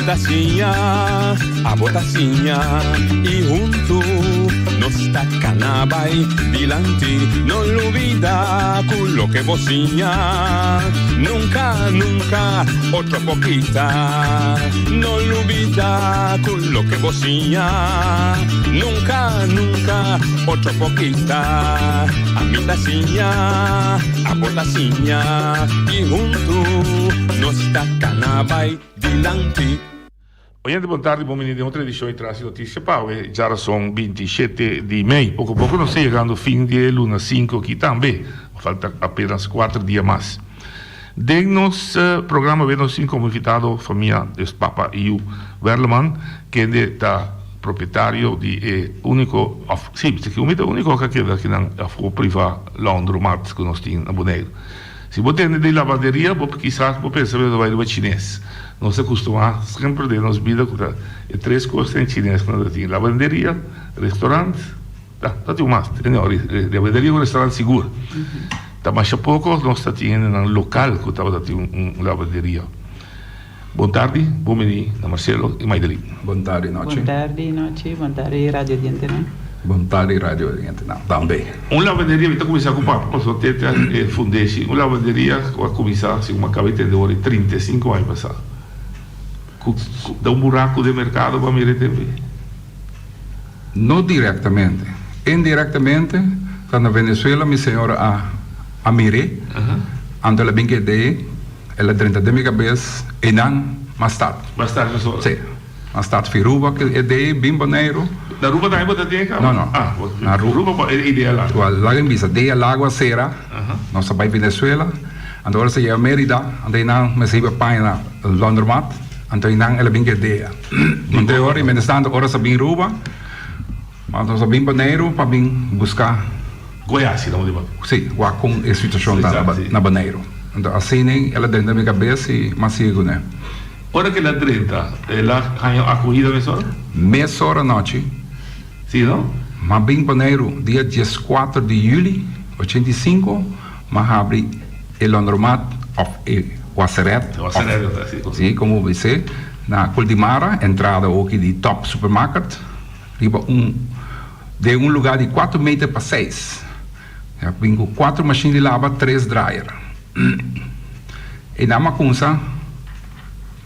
Ami ta siña, abo ta siña y hunto nos ta cana bay dilanti. No lubida cu loke bo siña nunca, nunca otro por kita. No lubida cu loke bo siña nunca, nunca otro por kita. Ami ta siña, abo ta siña y hunto nos ta cana bay dilanti. Oyente bon tardi, bon bini den otro edicion di Tras di Noticia pa awe djarason 27 di mei. Poco poco nos ta yegando fin di e luna 5 aki tambe. Falta apenas 4 dia mas. Den nos programa awe nos tin como invitado famia dus papa y yu Werleman kende ta propietario di e unico of si, si ta unico cu a keda akinan afo priva laundromat cu nos tin na Boneiru. Si bo tende di lavanderia, bo kisas bo pensa bo ta bai riba chines. Nos a kustumá semper den nos bida ku ta e tres kos den chines ku nos ta tin, lavanderia, restaurant, ta, ta tin un mas, no, lavanderia ku restaurant sigur. Ta masha poko nos ta tin hendenan lokal ku tabata tin un lavanderia. Bon tardi, bon bini na Marcelo y Maidelin. Bon tardi nochi. Bon tardi nochi, bon tardi radio odientenan. Bon tardi radio odientenan tambe. Un lavanderia, mi ta cuminsa cu papa pasobra te ta e fundeshi. Un lavanderia cu a cuminsa, segun mi a caba di tende ora, 35 aña pasa. Cu da un buraco den mercado pa mira e tempo ei? No directamente. Indirectamente, ta na Venezuela mi señora a a mir'é, anto el a bin ked'é. El a drenta den mi kabes einan mas tard. Mas tard mesora? Sí. Mas tard fi Ruba ke e dei bin Boneiru. Na Ruba tambe bo ta tin e kaba? No, no. Ah, Na Ruba. Ruba bo e idea laga. Wèl, laga mi bisa, dei a lago a sera, nos a bai Venezuela, anto ora sa yega Merida, anto einan mester hiba paña na laundromat, anto einan el a bin ke e dea. Anto e ora, i mientras tanto ora sa bin Ruba, Anto nos a bin Boneiru pa bin buska. Goiás, si di papia. Sí, wak kon e situashon ta na Boneiru. Anto asina el a drenta mi kabes i m'a sigui kuné. Ora ku el a drenta, el a haña akohida mesora? Mesora anochi. Sí, no? M'a bin Boneiru dia dieskuater di yüli 85, m'a habri e laundromat òf e waseret. Waseret, sí. Sí, komo bo bis'é, na Kuldimara, entrada oki di Top Supermarket. Riba un den un lugar di cuatro meter pa seis. Mi a bin cu cuatro machine di laba, tres dryer. E nan a cunsa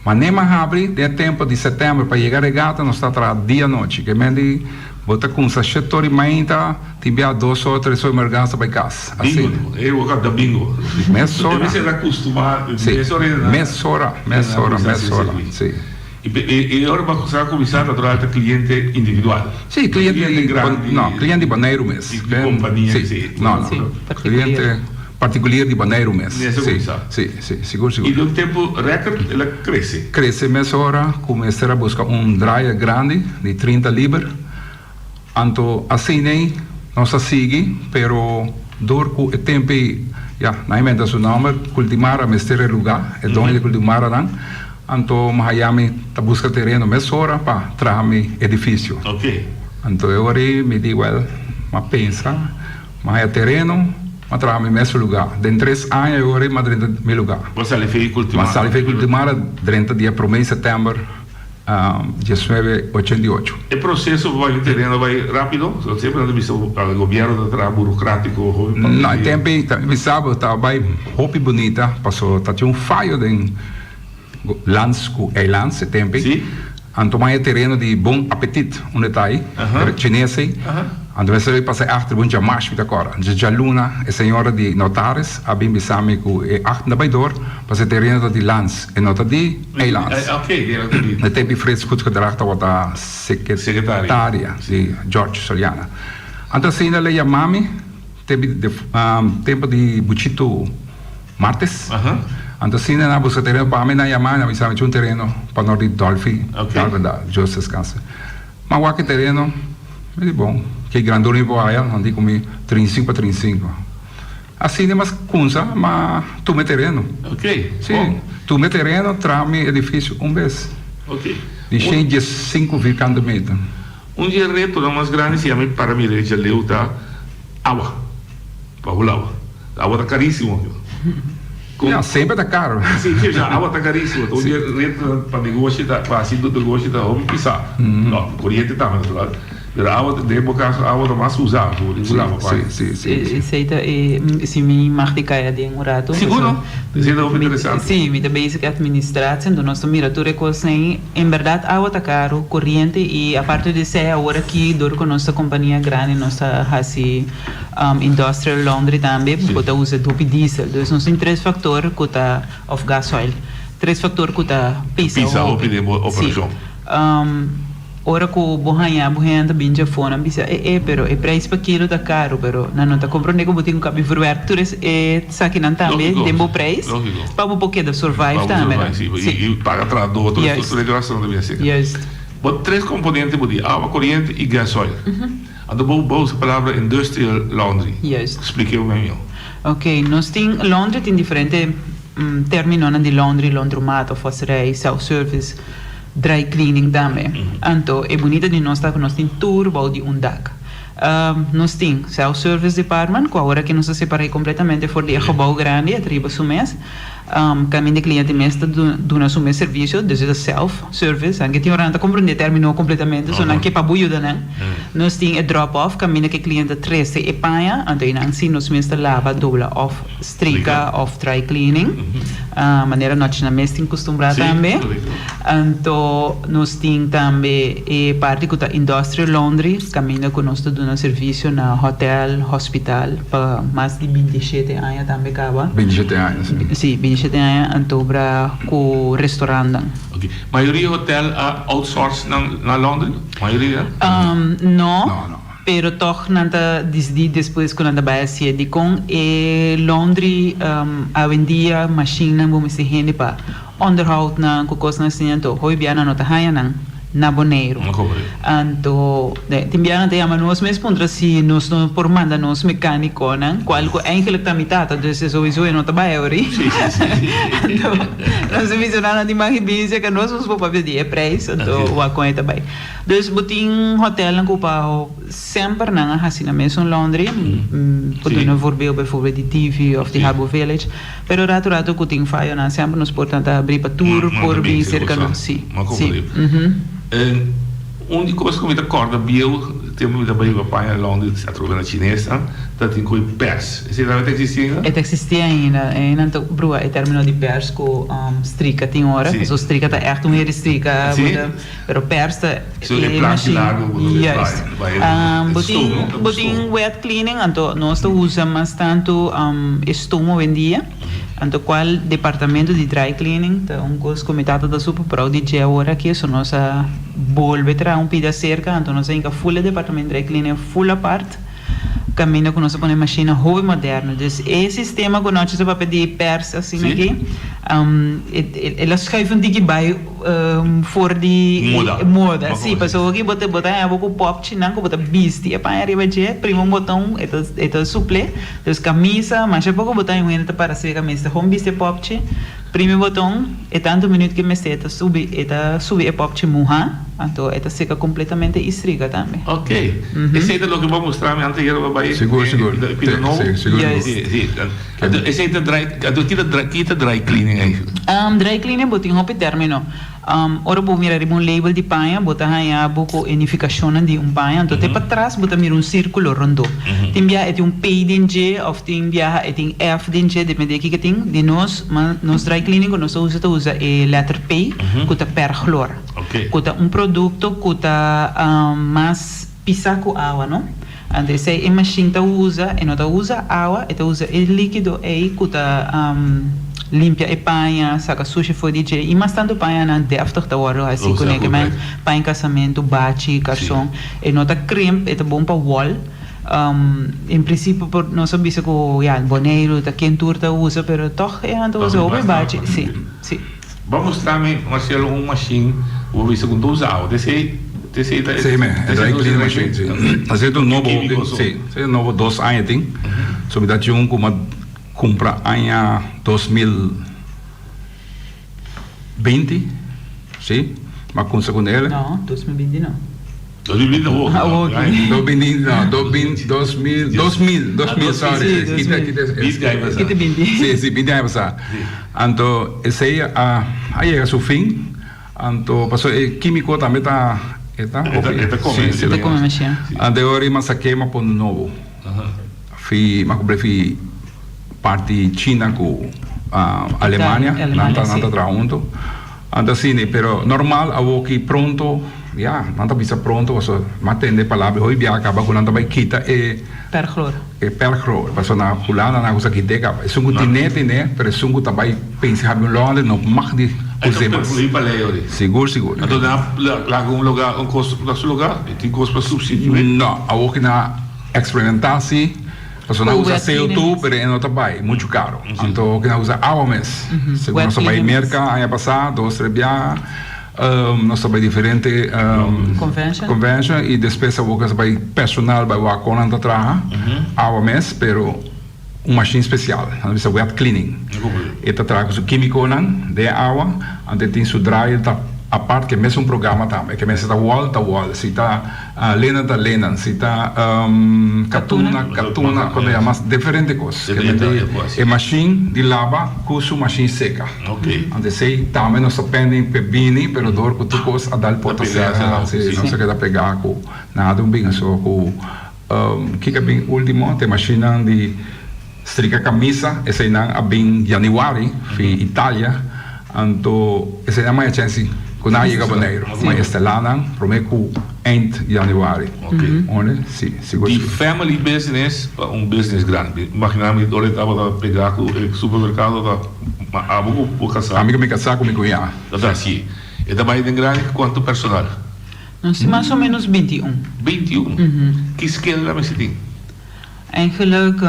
mane m'a habri den e tempo di september pa yega regata nos ta traha dia anochi. Ke men di bo ta cunsa shete ora di mainta tin bia dos ora tres ora di mergans ta bay cas. Asina. Bingo, e bo canta bingo. Mesora. Debe ser acostuma, Si, mesora e nan. mesora, mesora, mesora, si. I e ora bo a kuminsá natural ta cliente individual. Sí, cliente di grandi. No, cliente di Boneiru mes. Di compania Sí, sí. no, no. Cliente particulier di Boneiru mes. Mes a kuminsá. Sí, sí, sigur, sigur. I den un tempu record el a crece. Crece mesora ku mester a buska un dryer grandi di 30 liber. Anto asin'ei nos a sigui, pero dor ku e tempu ei, ya, nan a inventa su nòmber, Cultimara mester e lugá, e doño di Cultimaranan, anto mi haya mi ta buska tereno mesora pa traha mi edifisio. Anto e ora ei mi di, wèl, mi a pensa, mi haya tereno, mi a traha mi mes lugá. Den tres aña e ora ei mi a drenta mi lugá. Bo a sali fei Cultimara? Mi a sali fei Cultimara, drenta dia promé di sètèmber. 1988. E proceso pa bai un tereno bai rapido? Semper nan ta bisa gobierno ta traha burocratico hopi pa. No, e tempo ei ta bisa bo ta bai hopi bunita paso ta tin un fayo den lands cu eilands e tempo ei. Si. Anto mai e tereno di Bon Appetit unda ta ei, e chines ei. Anto mester bai pasa e achter bon djamash mi ta kòrda. Djaluna e señora di notaris a bin bisa mi ku e achter ta bai dor pasobra e tereno ta di lands e no ta di eilands. E tempu Frits Goedgedrag tabata sekretaria di George Soliana. Anto asina el a yama mi tempu di Buchito Martes. Anto asina nan a buska tereno pa mi nan a yama mi nan a bisa mi tin un tereno pa nort di Dolfi Dios descanse. Ma wak e tereno, mi di bon, ke grandura mi por haya, nan di ku mi 35 pa 35. Asina mas kunsa, ma tuma e tereno. Ok, Sí, bon. tuma e tereno, traha mi edifisio un bes. Ok. Di 115 vierkante meter. Un di e retonan mas grandi si ami para mira e djaleu ta awa, pa hula awa. Awa ta karisimo aki. Ya, semper ta caro. Si, si, ya, awa ta carísimo. Tur dia renta pa negoshi ta, pa haci negoshi ta hopi pisa. No, coriente tambe natural. Pero awa, den bo caso, awa ta mas usa, bo tin cu lava pan. Si, si, si. Esey ta e, si mi mag di caya den un rato. Sigur no, esey ta hopi interesante. Si, mi ta bezig cu administratie, enton nos ta mira tur e cosnan ey. En berdad awa ta caro, coriente y aparte di esey awor aki dor cu nos ta compania grandi nos ta haci Industrial laundry tambe bo ta usa hopi diesel. Dus nos tin tres factor cu ta, of gasoil, tres factor cu ta pisa hopi. Pisa hopi den bo operacion. Si. Ora cu bo haña bo hende ta bin djafó nan bisa e e pero e prijs pa kilo ta caro pero nan no ta comprende cu bo tin cu cabi verwerk tur e esakinan tambe den bo prijs pa bo por keda survive tambe. Pa bo survive si. Y paga trahador tur e gastonan ta bin acerca. Juist. Bo tres componente bo di awa, coriente y gasoil. Anto bo bo usa palabra industrial laundry. Juist. Spliké un mihó. Ok, nos tin laundry tin diferente terminonan di laundry, laundromat of wasserij, self service, dry cleaning tambe. Anto e bunita di nos ta ku nos tin tur bou di un dak. Nos tin self service department ku awor aki nos a separ'é kompletamente for di e gebou grandi, e ta riba su mes. Kaminda e kliente mes ta duna su mes servisio, dus e ta self service. Anke tin ora nan ta komprendé e término kompletamente, so nan ke pa bo yuda nan. Nos tin e drop off, kaminda ku e kliente ta trese e paña, anto einan si nos mes ta laba, dobla òf strika òf dry cleaning, manera nochi nan mes tin kustumbrá tambe. Anto nos tin tambe e parti ku ta industrial laundry, kaminda ku nos ta duna servisio na hòtèl, hospital pa mas di 27 aña tambe kaba. 27 aña, si. Si, 27 aña anto obra ku restaurantnan. Ok. Mayoria hotèl a outsource nan nan laundry? Mayoria? No. No, no. Pero tòg nan ta disidí despues ku nan ta bai hasié. Dikon e laundry awendia mashinnan bo mester hende pa Onderhoudnan ku kosnan asina anto hopi bia nan no ta haña nan na Boneiru. Anto tin bia nan ta yama nos mes puntra si nos no por manda nos mekanikonan kual ku eigenlik ta mi tata dus e souiso e no ta bai awor. Anto nos a bisa nan nan tin mag bin serka nos nos por papia di e prijs anto wak kon e ta bai. Dus bo tin hotelnan ku pa Semper nan a hasi nan mesun laundry, por duna un voorbeeld bijvoorbeeld di Divi of di Harbour Village, pero rato rato cu tin fayonan semper nos porta ta habri pa tur por bin cerca nos, si, si. Un di cos cu mi ta corda bieu tempo mi ta bay riba paña laundry atrobe na Chines nan ta tin cu e pers, esey tambe ta existi ainda? E ta existi ainda, e nan ta brua e termino di pers cu strika tin ora, pasobra strika ta echt un heri strika. Pero pers ta e machine. Juist. Bo tin bo tin wet cleaning anto nos ta usa mas tantu e stoom owendia. Anto cual departamento di dry cleaning ta un cos cu mi tata ta super proud di dje awor aki so nos a bolbe traha un pida cerca anto nos a hinca full e departamento dry cleaning full apart. Caminda cu nos a pone machine hopi moderno. Dus e sistema cu nochi ta papia di pers asina aki, el a schuif un tiki bay for di moda. Si, pasobra aki bo ta bo ta haña bo cu popchinan cu bo ta bisti e paña riba dje, prima un boton e ta e ta suple. Dus camisa, masha poco bo ta haña un hende ta para haci e camisa, ta gewoon bisti e popchi. Primi boton, e tantu minuut ke mester e ta subi, e ta subi e popchi muha, anto e ta seka kompletamente i striga tambe. Ok. Esei ta loke bo a mustra mi antes yera bo bai Sigur, sigur. e pida nobo? Si, sigur. Juist. Si, si. Anto esei ta dry, anto ki ta dry, ki ta dry cleaning eigenlijk? Dry cleaning bo tin hopi termino. Ora bo mira riba un label di paña, bo ta haña bo ku e nifikashonnan di un paña. Anto te patras bo ta mira un sírkulo rondó. Tin biaha e tin un P den dje òf tin biaha e tin F den dje, depende kiko tin. Di nos, nos dry cleaning ku nos ta usa ta usa e lèter P ku ta perchloor, ku ta un produkto ku ta mas pisá ku awa, no? Anto esei e mashin ta usa, e no ta usa awa, e ta usa e likido ei ku ta limpia e paña, saka sushi for di dje i mas tantu pañanan deftig ta wòrdu hasi kuné ke men paña kasamentu, bachi, karson. E no ta krimp, e ta bon pa wòl. En prinsipio por nos a bisa ku ya Boneiru ta ken tur ta usa pero tòg e nan ta usa hopi bachi, si, si. Bo mustra mi, Marcelo, un machine ku bo bisa ku no ta usa awa. T'esei, t'esei ta. Sí, me, e dry cleaning machine, sí. Esei ta un nobo, sí, esei ta un nobo dos aña tin. So mi ta haci un ku mi a kumpra aña 2020, sí, mi a kumsa ku el. No, 2020 no. 2020 awor. Awor aki. 2020 no, 2000, 2000, 2000, 2000, sorry. Sí, 2000. Kita, kita, 20 aña pasá. Kita 20. Sí, sí, 20 aña pasá. Anto esei a a yega su fin. Anto paso e kímiko tambe ta e ta E ta e ta kome. Sí, sí, E ta kome mashia. Anto e ora ei mas a kema pone nobo. Fi m'a kumpra fi parti China ku Alemania, nan ta nan ta traha hunto. Anto asina, pero normal awoki pronto, ya, nan ta bisa pronto pasobra m'a tende palabra hopi biaha kaba ku nan ta bai kita e Perchloor. E perchloor, pasobra na Hulanda nan a kusa kit'é kaba. Esun ku tin'é, tin'é, pero esun ku ta bai pensa habi un laundry no mag di us'é mas. Sigur, sigur. Anto nan a laga un lugar, un kos na su lugar? E tin kos pa supstituí? No, awoki nan a eksperimentá si, pasobra nan a usa CO2, pero e no ta bai, muchu karo. Anto awoki nan a usa awa mes. Segun nos a bai Merka aña pasá, dos, tres biaha. Nos ta bai diferente convention y despues awor nos ta bai personal bai wak con nan ta traha awa mes pero un machine special nan ta bisa wet cleaning e ta traha cu su quimiconan den awa anto e tin su dryer ta apart ke mesun programa tambe ke mester ta wol ta wol si ta lenen ta lenen si ta katuna katuna cuando yama diferente cos e machine di laba cu su machine seca. Anto esey tambe nos ta pending p'e bini pero dor cu tur cos a dal porta cera si nos a keda pega cu nada un bin aso cu kiko a bin ultimo t'e machinenan di strika camisa eseynan a bin januari fi Italia anto eseynan maya chance cu nan a yega Boneiru maya estela nan prome cu eind januari ondi si sigur Di family business pa un business grandi imagina mi ora e tabata pega cu e supermercado ta. Ma abo ku bo kasá. Ami ku mi kasá ku mi kuñá. Ta ta si. E ta bai den grandi ku kuantu personal? Nos tin mas o menos 21. 21? Ki skel nan mester tin? Eigenlijk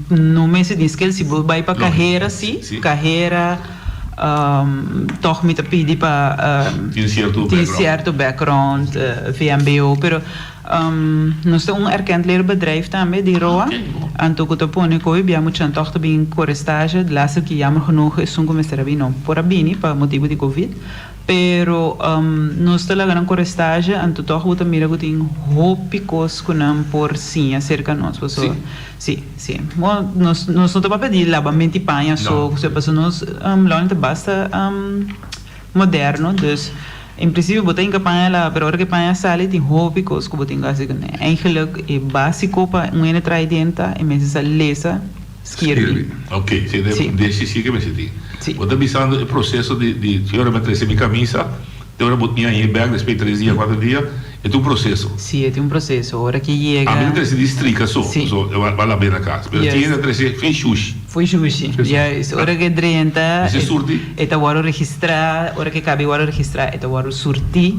no mester tin skel. Si bo bai pa kahera si. Kahera tòg mi ta pidi pa Tin sierto tin sierto background, VMBO, pero. Nos ta un erkend leerbedrijf tambe di roa, anto ku ta pone ku hopi bia muchanan tòg ta bin kore stage, de laatste keer jammer genoeg esun ku mester a bin no por a bini pa motibu di covid, pero nos ta laga nan kore stage anto tòg bo ta mira ku tin hopi kos ku nan por siña serka nos pasobra si si bon nos nos no ta papia di labamenti paña so pasobra nos laundry ta basta. Moderno, dus en principio bo ta hinca paña laba, pero ora cu e paña sali tin hopi cos cu bo tin cu haci cu ne. Eigenlijk e basico pa un hende traha den ta e mester sa lesa, skirbi. Ok, si de de si si ke mester tin. Bo ta bisando e proceso di di si ora mi a trece mi camisa, te ora bo tin ahi bek despues di tres dia, cuatro dia, e ta un proceso. Si, e ta un proceso. Ora cu e yega. Ami ta trece di strika so, so e ba lab'e na cas. Pero tin hende ta trece fe shushi. Foi shushi. Juist. Ora cu e drenta, e ta wordo registra. Ora cu e caba e wordo registra, e ta wordo surti.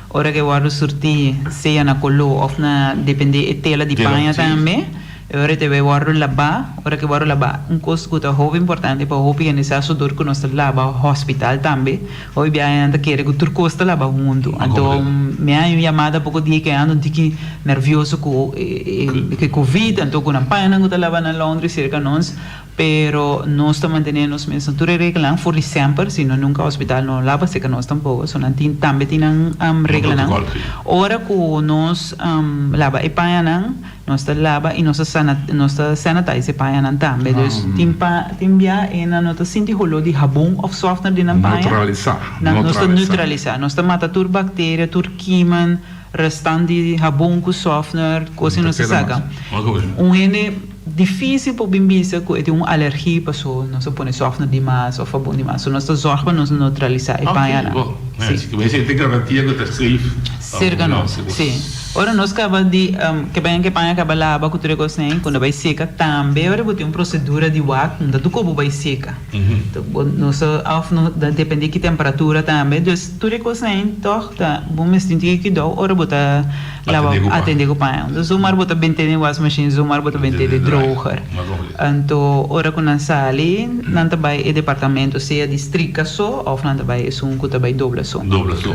Ora cu e wordo surti, sea na colo of na, depende e tela di paña tambe. E ora e ta bay wordo laba. Ora cu e wordo laba, un cos cu ta hopi importante pa hopi hende sa su dor cu nos ta laba hospital tambe. Hopi biaha nan ta kere ku tur kos ta laba huntu. Anto mi a haña un yamada poko dia ke ando un tiki nervioso ku e covid, anto ku nan pañanan ku ta laba na laundry serka nos. Pero nos ta mantené nos mes na tur e reglanan for di semper, si no nunka hospital no laba serka nos tampoko. So nan tin tambe tin nan reglanan. Ora ku nos laba e pañanan. Nos ta laba y nos ta sana nos ta sanitize e pañanan tambe. Dus tin pa tin bia e nan no ta sinti holó di habon of softener den nan paña. Neutralisá. Nan nos ta neutralisá. Nos ta mata tur bacteria, tur kiemen, restant di habon cu softener, cos y nos ta saca. Un hende dificil por bin bisa cu e tin un alergie paso nos a pone softener di mas of habon di mas. So nos ta zorg pa nos neutralisá e pañanan. Si. Cerca nos, si. Ora nos caba di ke baña ke paña caba laba cu tur e cosnan cu no bay seca tambe ora bo tin un procedura di wak unda tu cu bo bay seca nos ta of no ta depende ki temperatura tambe dus tur e cosnan toch ta bo mester tin cuidao ora bo ta laba atende cu paña zomaar bo ta bente den wasmachine zomaar bo ta bente den droger anto ora cu nan sali nan ta bay e departamento sea di strika so of nan ta bay esun cu ta bay dobla so. Dobla so.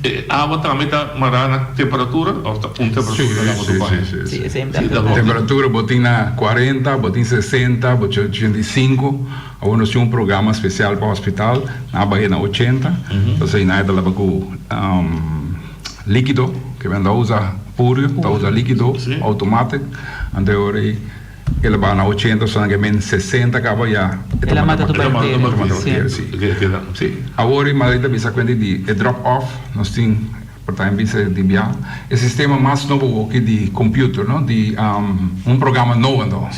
E awa tambe ta mará na temperatura of ta un temperatura ta laba tur paña? Sí, sí, sí. Temperatura bo tin na cuarenta, bo tin sesenta, bo tin ochenta i sinku. Awor nos tin un programa special pa hospital, nan a bahe na ochenta. Entonces nan e ta laba cu. likido, ke men ta usa puru, ta usa likido automatic, anto e ora ei el a baha na ochenta, so nan ke men sesenta kaba ya e ta mata bacteria. Si. Si. Awor ei Madrid ta bisa kuenta di e drop off, nos tin por ta bisa di bia e sistema mas nobo awoki di computer no, di un programa nobo anto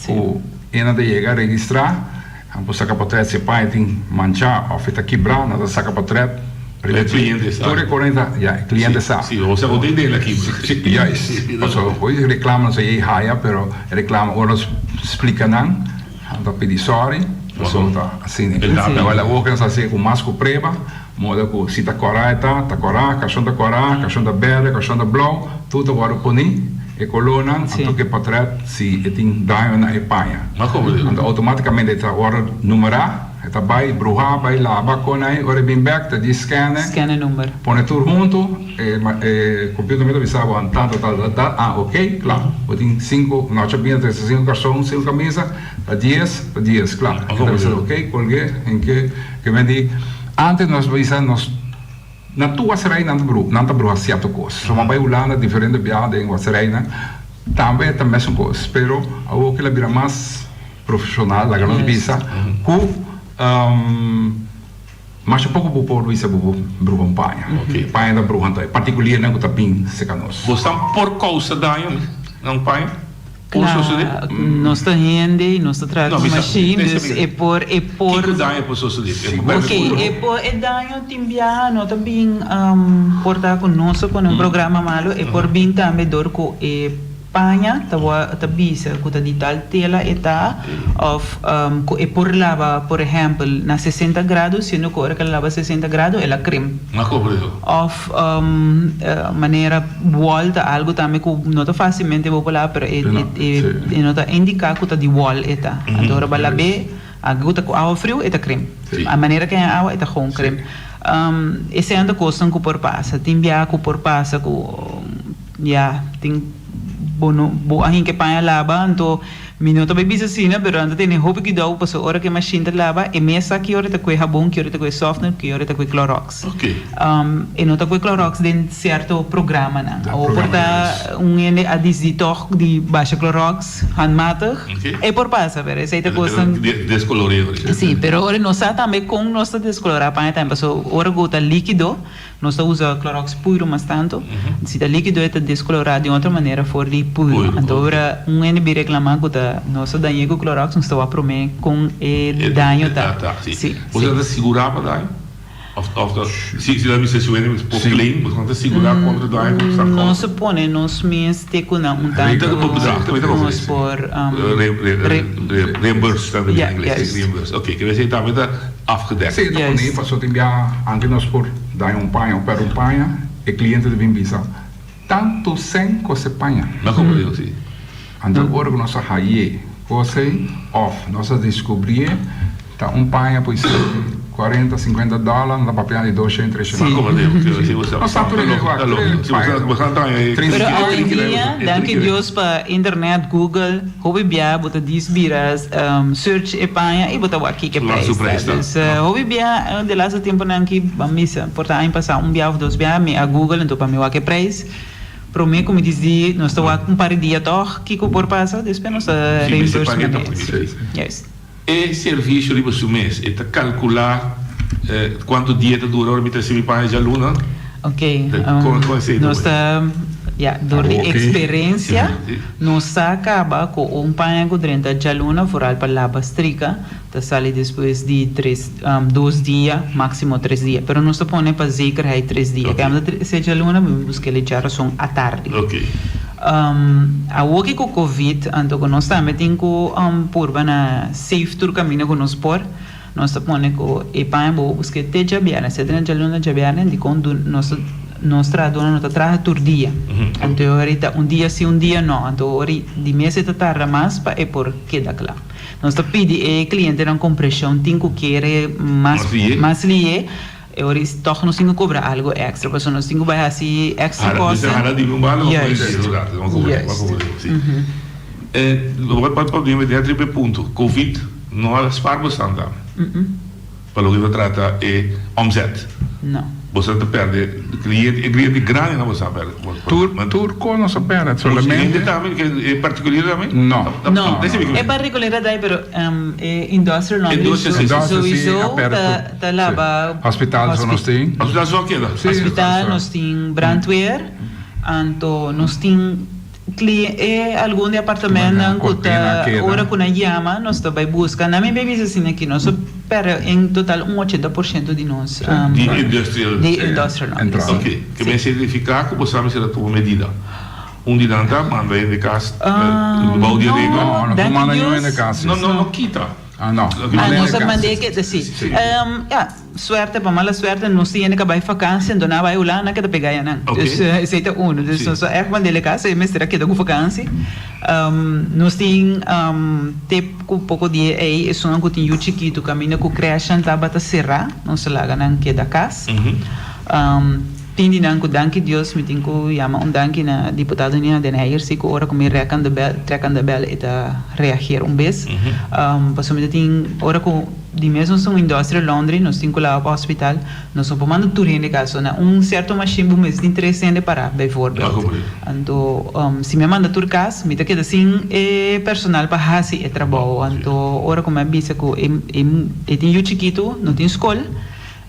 ku e nan ta yega registra. Nan por saka potret si e paña tin manchá òf e ta kibrá, nan ta saka potret riba E kliente sa. Tur e koren ta, ya, e kliente sa. Si, o sea, bo tin idea la kibra. Si, juist. Pasobra hopi reklamo nan sa yei haya, pero e reklamo ora nos splika nan, nan ta pidi sòri, pasobra ta asina. Tabata awor ku nos ta hasi ku mas ku prueba, moda ku si ta kòrá e ta, ta kòrá, kashon ta kòrá, kashon ta bèrdè, kashon ta blou, tur ta wòrdu poní. E kolónan anto ku e portret si e tin daño na e paña. Anto outomátikamente e ta wòrdu numerá, e ta bai bruhá, bai laba kon ei, ora e bin bèk ta di skène, Skène number. pone tur huntu, e e kompiuter mi ta bisa bo an tantu tal tal tal, ah oké, kla, bo tin sinku, nochi a bini trese sinku karson, sinku kamisa, ta dies, ta dies, kla. E ta bisa oké, kolg'é, hink'é, ke men di, antes nos bisa nos. Na tur waserei nan ta bru, nan ta bruha sierto kos. So m'a bai Hulanda diferente biaha den wasereinan, tambe e ta mesun kos. Pero awor kila bira mas profeshonal, laga nos bisa, ku masha poko bo por bisa bo por bruha un paña. Paña ta bruha anto e partikuliernan ku ta bin serka nos. Bosnan por kousa daño na un paña? Por sosodé? Nos ta hende y nos ta traha cu machine, dus e por, e por. Kico daño por sosodé? Ok, e por, e daño tin biaha no ta bin por ta cu nos a pone un programa malo, e por bin tambe door cu e paña ta ta bisa cu ta di tal tela e ta, of cu e por laba por ehempel na sesenta grado, siendo cu ora cu el a laba sesenta grado el a krimp. Of manera wol ta algo tambe cu no ta facilmente bo por laba pero e e no ta indica cu ta di wol e ta. Anto ora bo a lab'é algo cu ta cu awa friu e ta crem. A manera cu e awa e ta gewoon crem. Esei ta cosnan cu por pasa. Tin bia cu por pasa cu ya tin bo no bo a hinca e paña laba anto Mi no ta bay bisa asina, pero nan ta tene hopi cuidao pasobra ora cu e machine ta laba, e mes sa ki ora e ta cue habon, ki ora e ta cue softener, ki ora e ta cue Clorox. E no ta cue Clorox den cierto programanan. Awor por ta un hende a dicidi toch di basha Clorox handmatig, e por pasa, pero esey ta cosnan. Si, pero ora nos sa tambe con nos ta descolora paña tambe, pasobra ora cu ta likido, Nos ta usa Clorox puro mas tanto. Si ta likido e ta descolora di otro manera for di puro. Anto ora un hende bin reclama cu ta nos ta dañ'e cu Clorox nos ta wak prome con e daño ta. Si. Boso ta sigura pa daño? Of of ta si si ta bisa si un hende por claim boso ta sigura contra daño cu ta causa? Nos a pone nos mes te cu na un tanto nos por Reimburse ta den ingles. Reimburse. Ok, ke esey tambe ta. Afgedekt. Sí, ta pone paso tin bia anke nos por daña un paña o perde un paña, e cliente ta bin bisa, tanto cen cose paña. No como digo si. Anto ora cu nos a haye cose of nos a descubrié ta un paña por ser cuarenta, cincuenta dollar, nos ta papia di doshen, treshen. No como digo, si bo sa. Nos sa tur e wak, Pero awendia, danki Dios pa internet, Google. Hopi bia bo ta dis bira search e paña y bo ta wak kiko e prijs ta. Dus hopi bia de laatste temponan aki ban bisa por ta aña pasa un bia of dos bia mi a google anto pa mi wak e prijs. Prome cu mi disdi nos ta wak un par di dia toch kiko por pasa despues nos ta reimburse manera. Juist. E servicio riba su mes e ta calcula cuanto dia ta dura ora mi ta ricibi paña djaluna? Ok, nos ta, ya, dor di experiencia nos sa caba cu un paña cu drenta djaluna vooral pa laba strika ta sali despues di tres, dos dia, maximo tres dia. Pero nos ta pone pa zekerheid tres dia. Ke amo ta trece djaluna mi busca el djarason atardi. Awoki ku covid anto ku nos tambe tin ku purba na safe tur kaminda ku nos por, nos ta pone ku e paña bo buska te djabièrnè, si a tene djaluna djabièrnè dikon nos nos trahadónan no ta traha tur dia, anto e ora ta un dia si un dia no, anto ora di mes e ta tarda mas pa e por keda kla. Nos ta pidi e klientenan kompreshon tin ku kere mas mas lihe. E ora is tòg nos tin ku kobra algu èkstra pasobra nos tin ku bai hasi èkstra kosten. Juist. Juist. Juist. Punto. Covid no a spaar bosnan tambe. Pa loke ta trata e omzet. No. Boso ta perde cliente, e cliente grandi nan boso a perde. Tur, tur cos nos a perde, solamente. Hende tambe, e particulier tambe? No. No, e particulier ta dai, pero e industrial laundry sowieso ta laba. Hospital so nos tin. Hospital so a keda? Hospital nos tin brandweer, anto nos tin. Cli e algun di apartamentnan cu ta ora cu nan yama nos ta bay busca nan. Mi bay bisa asina aki nos a perde en total un ochenta por ciento di nos Di industrial. Di industrial laundry, si. Ok, ke men significa cu bo sa mester a tuma medida. Un di nan ta manda hende cas bou di regla. No, no por manda niun hende cas. No, no, no kita. Ah, no. Ah, nos a manda e keda, si. Ya. Suerte pa mala suerte nos tin hende ka bai vakantie anto nan a bai Hulanda keda pega ayanan. Dus esei ta uno. Dus nos a ègt mand'e kas e mester a keda ku vakantie. Nos tin te ku poko dia ei esunnan ku tin yu chikitu kaminda ku krèshnan tabata será nos a laga nan keda kas. Tin di nan ku danki Dios mi tin ku yama un danki na diputado Nina Den Heyer si ku ora ku mi rek aan de bel trek aan de bel e ta reageer un bes. Pasobra mi ta tin ora ku. Di mes nos ta un industria laundry, nos tin ku laba pa hospital, nos no por manda tur hende kas. So na un sierto mashin bo mester tin tres hende pará, bijvoorbeeld. Anto si mi a manda tur kas, mi ta keda sin e personal pa hasi e trabou. Anto ora ku mi a bisa ku e e tin yu chikitu, no tin skol,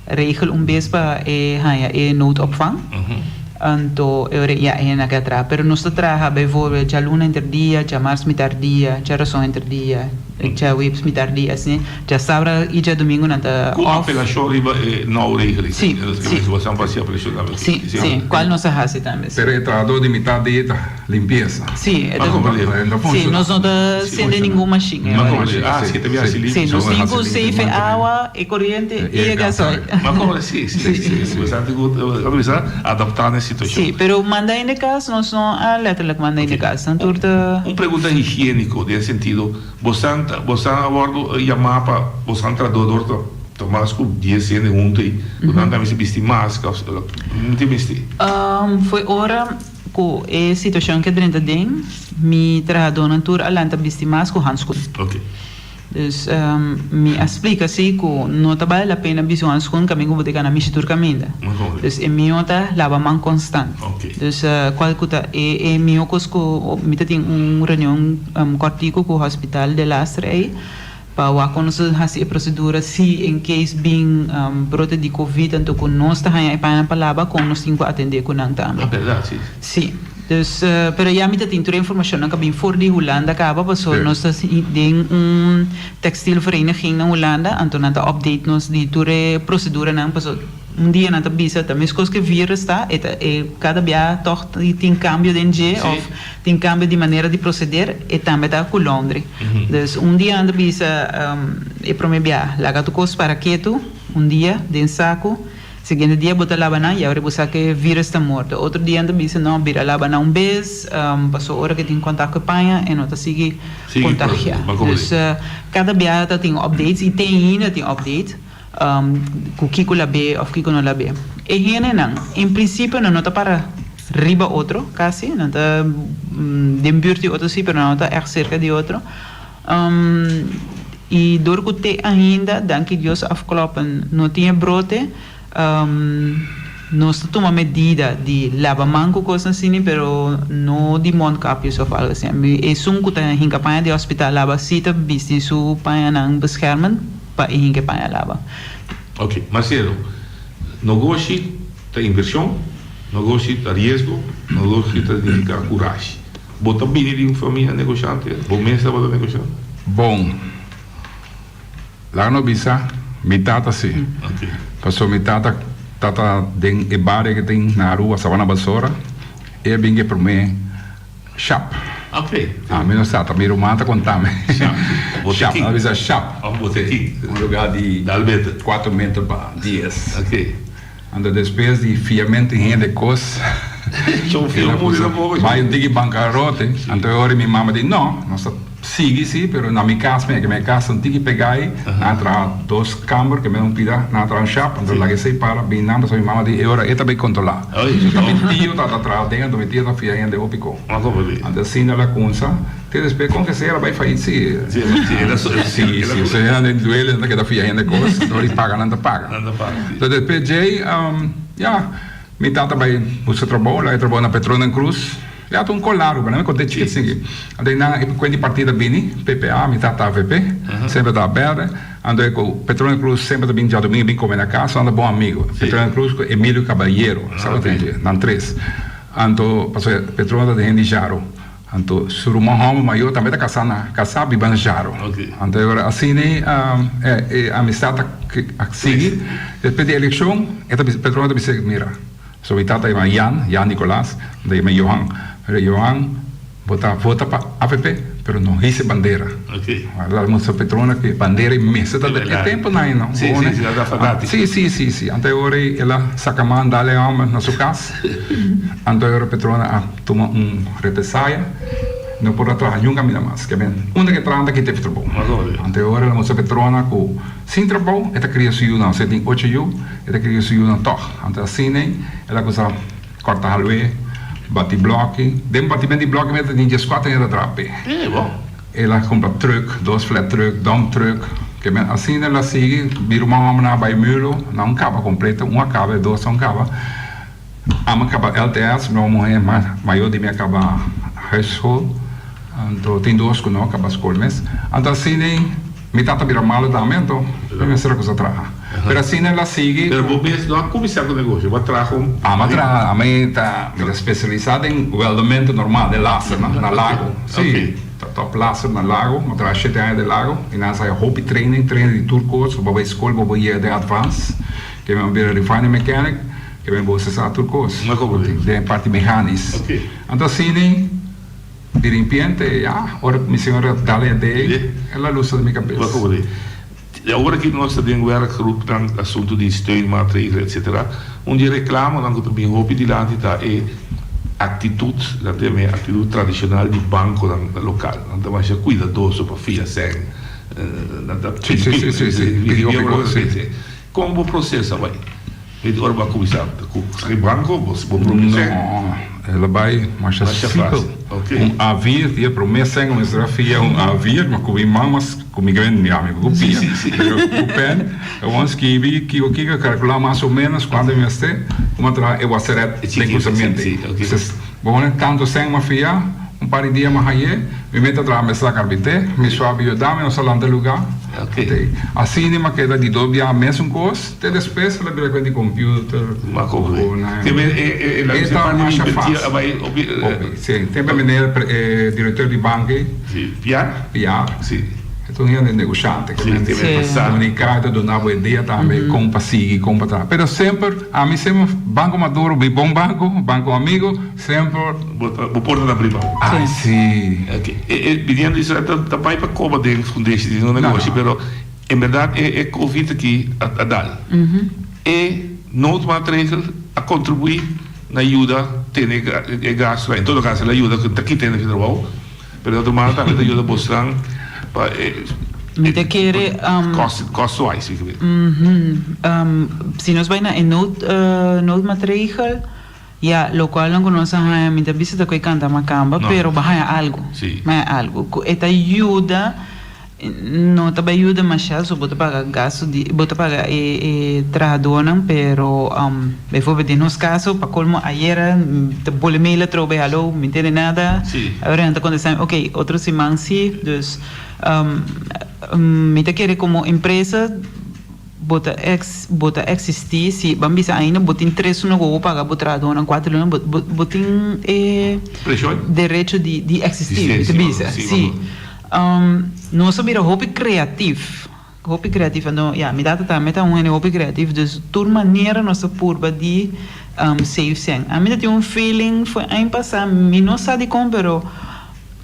regel un bes pa e haña e noodopvang. Anto e ora ya e hende a keda traha. Pero nos ta traha bijvoorbeeld djaluna henter dia, djamars mitar dia, djarason henter dia. Djaweps mitar di asina, djasabra i djadomingo nan ta Ku off. apelashon riba e nou regeling. Sí, sí. Bo san fasi apelashon tambe. Sí, sí, kual nos a hasi tambe, sí. Pero e trahadó di mitar di ta limpiesa. Sí, e ta. Ma komprendé. No Sí, funciona. nos no ta sende ningun mashin e Ma ora. komprendé. Ah, sí, ta biaha hasi limpi. Sí, nos tin ku safe e awa, e koriente i e gasoil. Ma komprendé, sí, sí, sí. sí. Bo san tin ku bisa adaptá na e situashon. Sí, pero manda hende kas nos no a letterlijk manda hende kas. Nan tur ta. Un pregunta higiéniko den sentido. Bosan ta bosan a wordo yamá pa bosan trahadó dor ta ta mas ku dies hende huntu ei ku nan ta mester bisti maska of no tin mester. Foi ora ku e situashon ke drenta den mi trahadónan tur a lanta bisti mas ku handskun. Ok. Dus mi a splika si ku no ta bale la pena bisti un handskun kaminda ku bo ta gana mishi tur kaminda. Dus e mihó ta laba man konstant. Dus kual ku ta e e mihó kos ku mi ta tin un reunion kòrtiku ku hospital de lastre ei pa wak kon nos ta hasi e prosedura si en case bin brote di covid anto ku nos ta haña e pañanan pa laba kon nos tin ku atendé ku nan tambe. Sí. Dus, pero ya mi ta tin tur e informashonnan ku a bin for di Hulanda kaba pasobra nos ta den un textielvereniging na Hulanda anto nan ta update nos di tur e proseduranan pasobra un dia nan ta bisa ta meskos ku e virus ta e ta e kada bia tòg tin kambio den dje òf tin kambio di manera di proseder e tambe ta ku laundry. Dus un dia nan ta bisa e prome bia laga tur kos para ketu un dia den saku. Siguiente dia bo ta laba nan y awor bo sa ke virus ta morto. Otro dia nan ta bisa no, bira laba nan un bes, paso ora ke tin kontak ku e paña e no ta sigui kontagia. Dus kada biaha ta tin updates y te ainda tin update ku kiko lab'é of kiko no lab'é. E hendenan en principio nan no ta para riba otro kasi, nan ta den buurt di otro si pero nan no ta ègt serka di otro. Y dor cu te ainda, danki Dios afkloppen, no tin e brote, nos ta tuma medida di laba man cu cosnan asina, pero no di mondkapjes of algo asina. Esun cu ta hinca paña di hospital laba si ta bisti su pañanan beschermend pa e hinca e paña laba. Ok, Marcelo, nogoshi ta inversion, nogoshi ta riesgo, nogoshi ta significa curashi. Bo ta bini di un famia negoshante? Bo mes tabata negoshante? Bon, laga no bisa, mi tata si. Pasobra mi tata tata den e bario ke tin na Aruba, Sabana Basora, e a bin ku e promé shap. Ami no sa, ta mi ruman ta konta mi. Shap, nan a bisa shap. Un lugar di kuater meter pa dies. Anto despues di fiamento hende kos bai un tiki bankarote anto e ora mi mama di no nos ta sigui si pero na mi kas mi mi kas ta un tiki pega ai nan a traha dos kamber ke mi un pida nan a traha un shap anto laga esei para bin nan pasobra mi mama di e ora e ta bai kontrola so ta mi tio ta traha aden anto mi tio ta fia hende hopi kon anto asina la kunsa Te despues con ke sea bai fai si. Si, si, si nan den duele nan ta keda fia hende cos, dor di paga nan ta paga. So despues djey. Ya, mi tata bai buska trabou, el a trabou na Petronan Cruz. Ya ta un kol largu, pero mi konta e chikit sigui. Anto einan e kuent di partido a bini, PPA, mi tata avp, semper ta bèrdè. Anto e ku Petronan Cruz semper ta bini djadumingu bin kome na kas, nan ta bon amigu. Petronan Cruz ku Emilio Caballero, sa bo tin dje, nan tres. Anto pasobra Petronan ta den hende di Jaro. Anto su ruman hòmber mayó tambe ta kasá na kasá biba na Jaro. Anto e ora asina e amistat a sigui. Despues di elekshon e ta bisa Petronan ta bisa mira so mi tata yama Jan, Jan Nicolas, mi ta yama Johan. Mira Johan bo ta vota pa avp pero no hisa e bandera. Awor a mustra Petronan ku e bandera e mester ta e temponan ei no. Si si si si anto e ora ei el a saka man dal e hòmber na su kas. Anto e ora Petronan a tuma un represaya, no por a traha niun kaminda mas. Ke men, unda ke traha ta kita e trabou. Anto e ora el a mustra Petrona ku sin trabou e ta kria su yunan. Osea tin ocho yu, e ta kria su yunan tòg. Anto asina ei el a kuminsá kòrta halwe, bati blòki. Den batimentu di blòki mester tin dieskuater hende ta traha p'e. El a kumpra trùk, dos flat trùk, dòmp trùk. Ke men, asina el a sigui. Mi ruman hòmbernan a bai Mulo, nan un kaba kompleto, un a kaba, e dos a un kaba. Ami a kaba LTS, mi muhé mayor di mi a kaba huisschool, anto tin dos ku no a kaba skol mes. Anto asina mi tata bira malu tambe, anto mi mester a kusa traha. Pero asina el a sigui. Pero bo mes no a kuminsá ku negoshi, bo a traha un. Ami a traha, ami ta mi ta spesialisá den weldamentu normal, den laser na Lago. Sí, ta top laser na Lago, mi a traha shete aña den Lago i nan a sa hopi training, training di tur kos, bo bai skol bo por yega den advance, ke mi a bira refining mechanic. E ben bo sa tur kos den e parti mehanis. Anto asina di rimpiente ya ora mi señora dal e idee el a lusa den mi kabes. Awor aki nos ta den werkgroepnan asuntu di steunmaatregelen etcetera. Un di e reklamonan ku ta bin hopi dilanti ta e aktitut, nan ta yama e aktitut tradishonal di bankonan lokal. Nan ta masha kuidadoso pa fia sèn, nan ta pidi hopi kos. Kon bo proseso a bai? Miti ora bo a kuminsá ku saki banko bo bo promé sèn? No, el a bai masha simpel. Un A4, di e promé sèn ku mester a fia un A4, ma ku mi mama ku mi grandi mi ami ku pia, pero ku pèn e wou skibi kiko kiko, kalkulá mas o ménos kuantu mi mester, ku mi a traha e waseret den kusamentu. Bo pone tantu sèn mi a fia, un par di dia mi a hañ'é, mi meta traha mester a karbinté, mi suabi yuda mi, nos a lanta e lugá. Asina mi a keda di dos biaha mesun kos. Te despues el a bira kuen di computer. Ma como e? Te men e e ta masha fácil. Hopi, si. Tempo meneer e directeur di bank ei. Si, Piar? Piar. Si. E ta un hende negoshante. Si, te men ta sa. Comunica, ta duna bo idea tambe con pa sigui, con pa traha. Pero semper, ami semper, Banco Maduro, mi bon banco, banco amigo, semper. Bo ta, bo porta ta abri pa bo. Ay, si. Ok. E e biniendo di esaki ta bai pa coba den fundeshi di un negoshi, pero. En berdad e e covid aki a dal. E noodmaatregel a contribui na yuda tene e gastonan. En todo caso el a yuda cu ta kita hende di trabao, pero di otro mano tambe ta yuda bosnan pa e Mi ta kere cost cost wise. Si nos bai na e nood noodmaatregel ya locual nan cu nos a haña mi ta bisa ta cu e canta macamba pero bo a haña algo. Bo a haña algo cu e ta yuda. No ta bay yuda masha, so bo ta paga gasto di, bo ta paga e e trahadornan, pero bijvoorbeeld den nos caso, pa colmo ayera ta bole mail atrobe, hallo, mi ntende nada, awor nan ta contesta mi, ok, otro siman si, dus mi ta kere como empresa bo ta ex, bo ta existi, si ban bisa ainda bo tin tres luna cu bo paga bo trahadornan, cuatro luna, bo bo bo tin e derecho di di existi, mi ta bisa, si. Nos a bira hopi creativ, hopi creativ, anto ya mi tata tambe ta un hende hopi creativ, dus tur manera nos ta purba di save cen. Ami ta tin un feeling for aña pasa, mi no sa dikon pero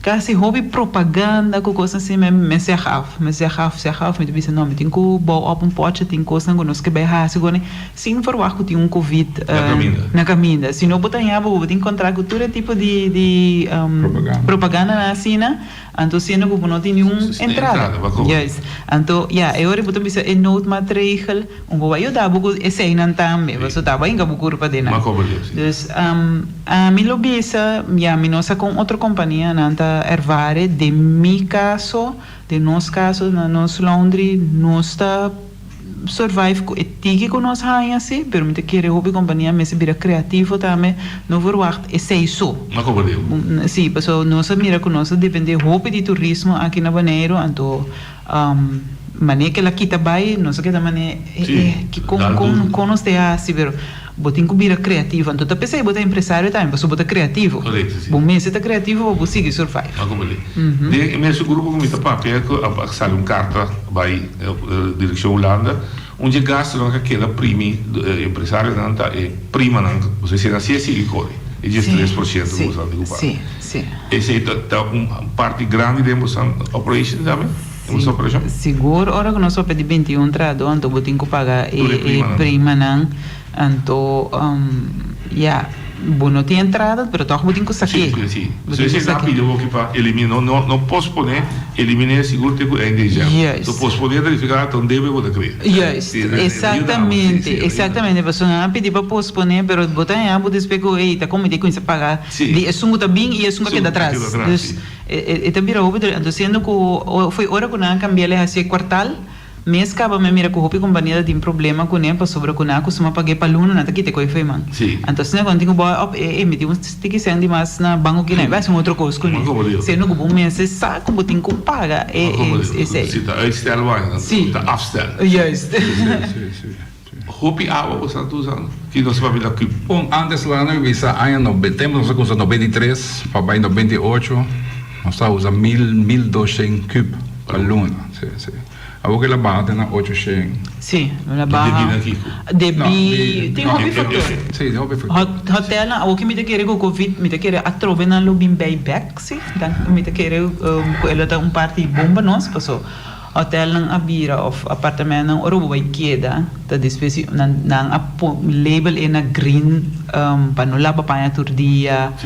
casi hopi propaganda ku kosnan asina mi zeg af, mi zeg af, zeg af, mi ta bisa no mi tin ku bou op un pochi, tin kosnan ku nos ke bai hasi ku sin verwacht ku tin un covid na kaminda. Si no bo ta haña bo, bo tin kontra ku tur e tipo di di propagandanan asina. Anto siendo ku bo no tin niun entrada. Juist. Anto, ya, e ora bo ta bisa e noodmaatregel, un bo a yuda bo ku eseinan tambe, pasobra ta bo a hinka bo kurpa den nan. Dus, ami lo bisa, ya, mi no sa kon otro kompanianan ta ervare, den mi kaso, den nos kaso, na nos laundry, nos ta. survive ku e tiki ku nos haña si, pero mi ta kere hopi kompania mester bira kreativo tambe, no verwagt esei so. No komprendé. Si, pasobra nos a mira ku nos a dependé hopi di turismo aki na Boneiru, anto manera ku el a kita bai nos a keda manera e e kon kon kon nos ta hasi, pero bo tin ku bira kreativo, anto ta p'esei bo ta empresario tambe, pasobra bo ta kreativo. Korekto, si. Bo mester ta kreativo pa bo sigui survive. No komprendé. Den e mesun grupo ku mi ta papia ku a sali un karta bai direkshon Hulanda, un dje gastunan ku a keda primi empresarionan ta e primanan, bo sa si nan si a sigui kore, e 13 por siento ku boso tin ku paga. Esei ta un parti grandi den boso operation tambe? Den boso operashon? Sigur, ora ku nos papia di 21 trahadó anto bo tin ku paga e primanan, anto ya. Bo no tin entrada, pero tòg bo tin ku sak'é. Sí, sí. So esei nan a pidi hopi pa eliminá, no, no, no posponé, eliminé sigur te ku eind december. Juist. So posponé ta nifiká ta un debe bo ta krea. Juist, Sí, e exactamente, sí, sí, exactamente. Pasobra nan a pidi pa posponé, pero bo ta haña bo despues ku ey ta komo di kuminsá paga Sí. di esun ku ta bin i esun ku a keda Esun ku a atras. keda atras, Dus sí. e ta bira hopi duru. Anto siendo ku foi ora ku nan a kambiá el hasié kuartal. Mes kaba mi a mira ku hopi kompania ta tin problema kuné pasobra ku nan a kustuma pag'é pa luna nan ta kita e koe fo'i man. Sí. Anto asina ku nan tin ku bòi òp e e mi tin un tiki sèn di mas na banko ki nan e bai hasi un otro kos kuné. Siendo ku bo mester sa ku bo tin ku paga e e esei. Si ta uitstel wak Sí. ta afstel. Juist. Sí, sí. Hopi awa bo sa ta usando? Ki nos papia ta kub? Un antes la no bisa aña nobe tempo nos a cuminsa 93 pa bay 98 nos ta usa mil 1200 kub pa luna si si awor ke la baha te na 800. Si la baha Debi na kiko? Debi tin hopi factor. Si tin hopi factor. Hotelnan awor ke mi ta kere ku covid mi ta kere atrobe nan lo bin bay bek si mi ta kere ku e lo ta un parti bon pa nos paso. Hotelnan a bira of apartamentonan ora bo bai keda ta despues di nan nan a label e na green pa no laba paña tur dia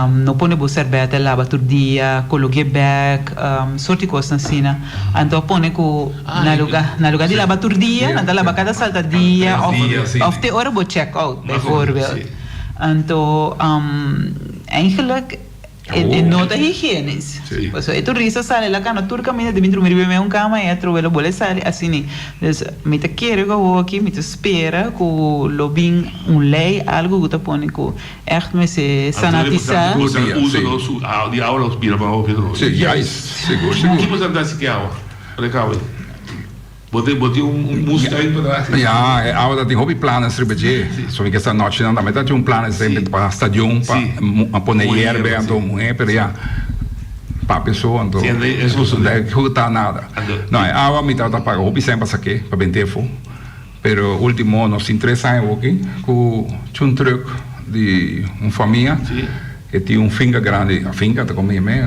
no pone bo serbete laba tur dia koloke bek sort di kosnan asina anto a pone ku na luga na luga di laba tur dia nan ta laba kada salta dia of of te ora bo check out bijvoorbeeld anto eigenlijk. E no ta higienis. Pasobra e turista sali la cana tur caminda ta bin drumi riba e meun cama y atrobe lo bole sali asini. Dus mi ta kere cu awor aki mi ta spera cu lo bin un ley algo cu ta pone cu echt mester sanatisa. Bo tin un moestuin patras? Ya, e awa ta tin hopi planes riba dje. So mi ke sa nochinan tambe ta tin un planes riba pa stadion pa pone yerbe anto muhe pero ya papia so anto no ta ehecuta nada. No e awa mi tabata paga hopi sèn pa sak'é pa bent'é afó pero ultimo nos tin tres aña awoki ku un truck di un famia. E tin un finca grandi, finca ta como yam'é?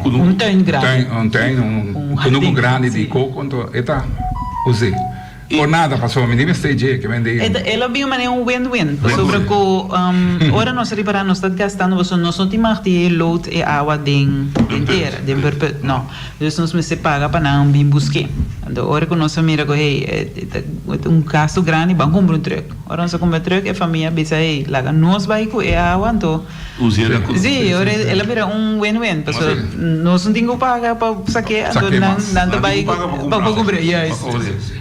Un tuin grandi. Un tuin, un kunuku grandi di koko, anto e ta us'é. Por nada, pasobra mi di mester dje ke mende. E lo bin manera un win-win, pasobra ku ora nos a ripará nos ta gastando, pasobra nos no tin mag di load e awa den tera, den berput, no. Dus nos mester paga pa nan bin busk'é. Anto ora ku nos a mira ku hey, e ta un gasto grandi, ban kumpra un truck. Ora nos a kumpra truck e famia a bisa hey, laga nos bai ku e awa anto. Sí, ora el a bira un win-win pasobra nos no tin ku paga pa sak'é anto nan nan ta bai pa kumpra. Juist.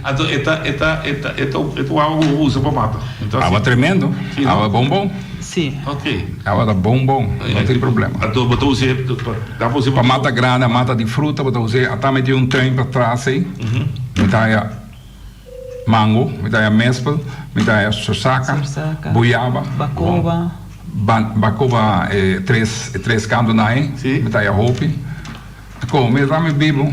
Anto e ta e ta e ta e ta un awa ku bo usa pa mata. Awa tremendo, awa bon bon. Sí. Awa ta bon bon, no tin problema. Anto bo ta us'é Pa mata grandi, mata di fruta bo ta us'é. Ata mi tin un tuin patras ei, mi ta haya mango, mi ta haya mespel, mi ta haya sorsaka, buyaba, Bakoba. Bakoba e tres e tres kantonan ei, mi ta haya hopi. Kome ta mi bibu.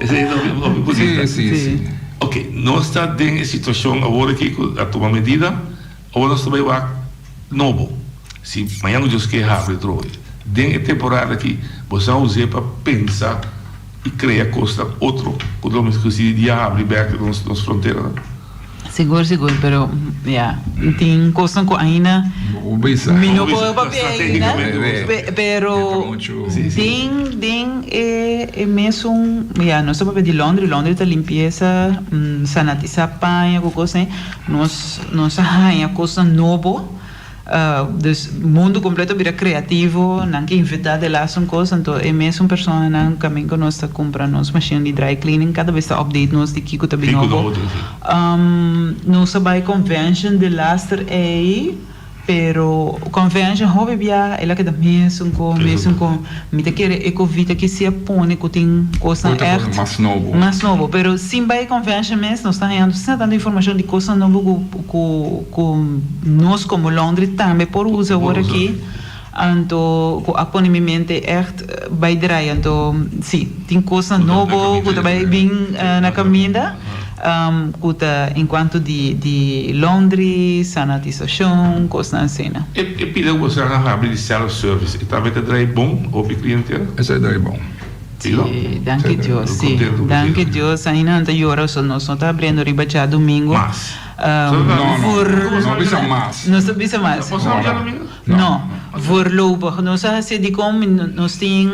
Esei ta hopi bunita. Si, si, si. Ok, nos ta den e situashon awor aki ku a tuma medida, awor nos ta bai wak nobo. Si mañan ku Dios ke habri otro hoy. Den e temporada aki bo sa us'é pa pensa i krea kosnan otro ku lo mester ku si dia habri bèk nos nos fronteranan. Sigur sigur pero ya tin kosnan ku ainda mi no por papia ainda pero den den e e mesun ya nos ta papia di laundry laundry ta limpiesa sanatisa paña ku kosnan nos nos a haña kosnan nobo. Dus mundu kompleto a bira kreativo, nan ke inventá de laatste un kos, anto e mesun personanan kamin ku nos ta kumpra nos machine di dry cleaning kada bes ta update nos di kiko ta bin nobo. Nos a bai convention de laatste ei. Pero convention hopi bia el a keda mesun con mesun con mi ta kere e covid aki si a pone cu tin cosnan echt mas nobo mas nobo pero sin bay convention mes nos ta hañando asina tanto informacion di cosnan nobo cu cu cu nos como laundry tambe por usa awor aki anto cu a pone mi mente echt bay draai anto si tin cosnan nobo cu ta bay bin na caminda. Ku ta en kuanto di di laundry, sanatisashon, kosnan asina. E pida ku boso a habri di self service e tambe ta drai bon hopi klientela? Esei drai bon. Si, danki Dios, si. Danki Dios, ainda nan ta yora so nos no ta abriendo riba djadumingu. Mas. No, no, no bisa mas. Nos ta bisa mas. Boso habri djadumingu? No, voorlopig. Nos a haci dicon nos tin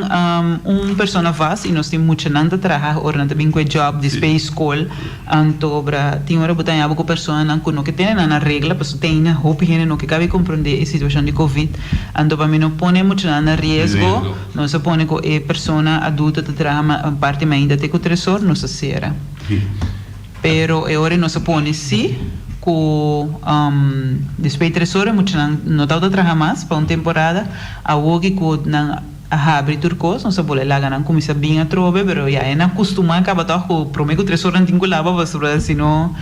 un persona vast y nos tin muchanan ta traha ora nan ta bin cu e job despues school. Anto bra tin ora bo ta haña bo cu personanan cu no ke tene nan na regla pasobra tin ainda hopi hende no ke cabe comprende e situacion di covid. Anto pa mi no pone muchanan na riesgo nos a pone cu e persona adulto ta traha parti mainta te cu tres or nos a cera. Pero e ora nos a pone si cu despues di tres ora muchanan no tabata traha mas pa un temporada. Awoki cu nan a habri tur cos nos a bolbe laga nan cuminsa bin atrobe pero ya e nan custuma caba toch cu prome cu tres ora nan tin cu laba pasobra si no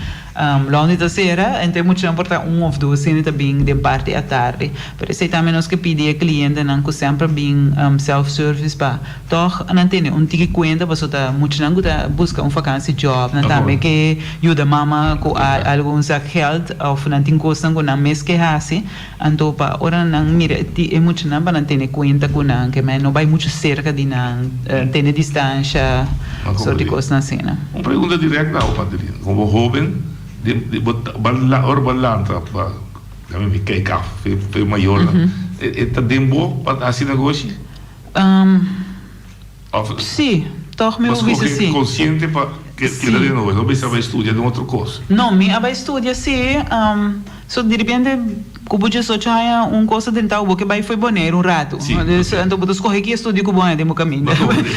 laundry ta cera ento e muchanan por ta un of dos hende ta bin den parti atardi. Pero esey tambe nos ke pidi e clientenan cu semper bin self service pa Tòg nan tene un tiki kuenta pasobra ta muchanan ku ta buska un vakansi job, nan tambe ke yuda mama ku algun zak geld òf nan tin kosnan ku nan mes ke hasi. Anto pa ora nan mira e muchanan pa nan tene kuenta ku nan ke men no bai muchu serka di nan, tene distansha, sort di kosnan asina. Un pregunta dirèkt na bo, Madeline. Komo hóben, ora bo a lanta pa kijk af pa e mayornan, e ta den bo pa hasi negoshi? Um, sí, tòg mi por bisa sí. Bo skohe konsiente pa keda den hopi, no bisa bai studia den otro kos. No, mi a bai studia sí. So diripiente ku bo diesocho aña un kos ta drenta bo ke bai fo'i Boneiru un ratu. Dus anto bo ta skohe ki estudio ku bo haña den bo kaminda.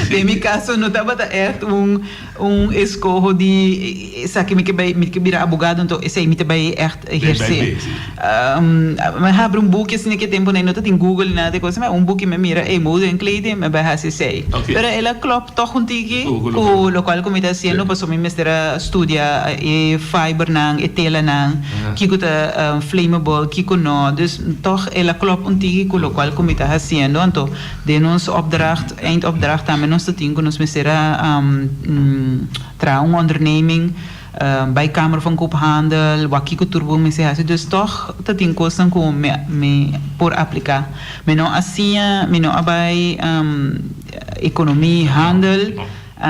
Den mi kaso no tabata ègt un un eskoho di esaki mi ke bai, mi ke bira abogado anto esei mi ta bai ègt ehersé. Mi a habri un buki asina ke tempunan no ta tin Google ni nada di cosa, un buki mi a mira ey mode en kleding mi a bai hasi esei. Pero el a klòp tòg un tiki ku lokual ku mi ta hasiendo pasobra mi mester a studia e fibernan, e telanan, kiko ta flammable, kiko no. Dus tòg el a klòp un tiki ku lokual ku mi ta hasiendo. Anto den nos opdracht, eindopdracht tambe nos ta tin ku nos mester a traha un onderneming. Bai Kamer van Koophandel, wak kiko tur bo mester hasi. Dus tòg ta tin kosnan ku mi mi por apliká. Mi no a siña, mi no a bai ekonomi, handel.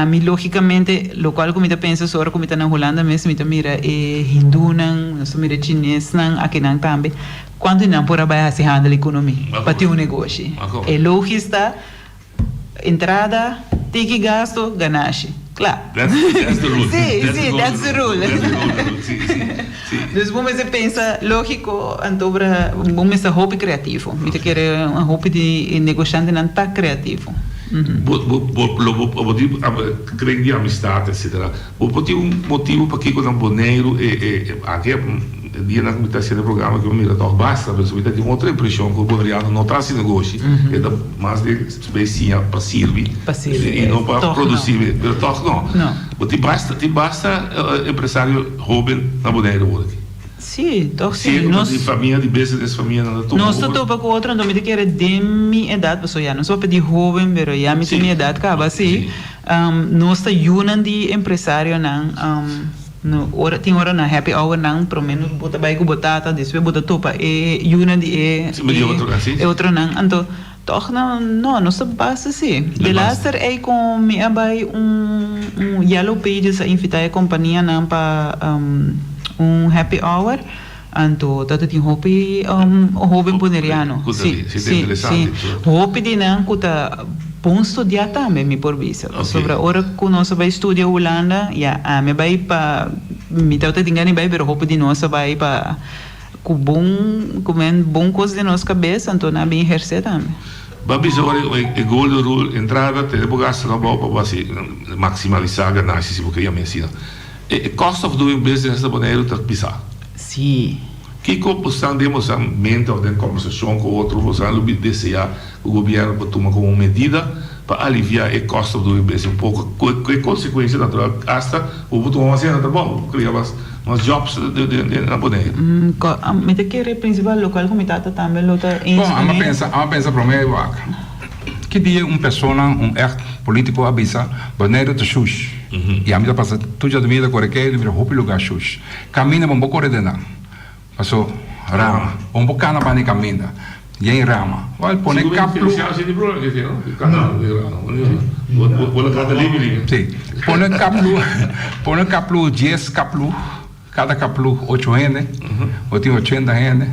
Mi lógikamente lokual ku mi ta pensa su ora ku mi ta na Hulanda mes mi ta mira e hindunan, nos ta mira e chinesnan, akinan tambe. Kuantu di nan por a bai hasi handel ekonomi pa tin un negoshi? E logis ta. Entrada, tiki gasto, ganashi. Kla. That's, that's the rule. Sí, That's sí, the golden that's the rule. That's the golden rule. Sí, sí, sí. Dus bo mester pensa lógiko, anto bra bo mester hopi kreativo. Mi ta kere hopi di negoshantenan ta kreativo. Bo, bo, bo, lo bo, bo tin kren di amistat, etcetera. Bo por tin un motibu pakiko na Boneiru e, e, aki E dianan ku mi ta hasiendo e programa aki mi mira tòg basta, pero mi ta tin otro impreshon ku e boneriano no ta hasi negoshi, e ta mas den bay siña pa sirbi i no pa produsi, pero tòg no. Bo tin basta, tin basta empresario hoben na Boneiru awor aki. Sí, tòg sí. Siendo di famia di business, famianan ta tuma over. Nos ta topa ku otro, anto mi ta kere den mi edat, pasobra ya nos papia di hoben, pero ya mi tin mi edat kaba, sí. Nos ta yunan di empresarionan. No ora tin ora na happy hour nan prome no bo ta bai ku bo tata despues bo ta topa e yunan di e e otronan anto tòg nan no nos ta basta si delaster ei ku mi a bai un un yellow pages a invita e kompanianan pa un happy hour anto ta tin hopi hoben boneriano si si si hopi di nan ku ta bon studia tambe mi por bisa pasobra ora ku nos a bai studia Hulanda ya ami a bai pa mi tabata tin gana di bai pero hopi di nos a bai pa. Ku bon ku men bon kos den nos kabes anto nan a bin ehersé tambe. Bo a bisa ora e golden rule entrada tene bo gastu nan abou pa bo hasi maksimalisá ganashi si bo ke yama asina. E cost of doing business na Boneiru ta pisá. Sí. Kiko bosan den bosan mente of den kombersashon ku otro bosan lo deseá ku gobièrnu por tuma komo medida pa aliviá e cost of doing business un poko ku e konsekuensia natural asta bo por tuma mas hende na trabou, bo por krea mas mas jobs na Boneiru? Mi ta kere prinsipal lokual ku mi tata tambe lo ta eens Bon, ku amo mi. pensa, amo pensa promé wak. Ki dia un persona, un ègt polítiko a bisa Boneiru ta shush. I ami ta pasa tur djadumingu ta kore kei, mi mira hopi lugá shush. Kaminda bo no por kore den nan. Paso rama. Bo no por kana banda e kaminda. Yen rama. Wèl, pone kaplu. Sí. Pone kaplu, pone kaplu dies kaplu, kada kaplu ocho hende. Bo tin ochenta hende.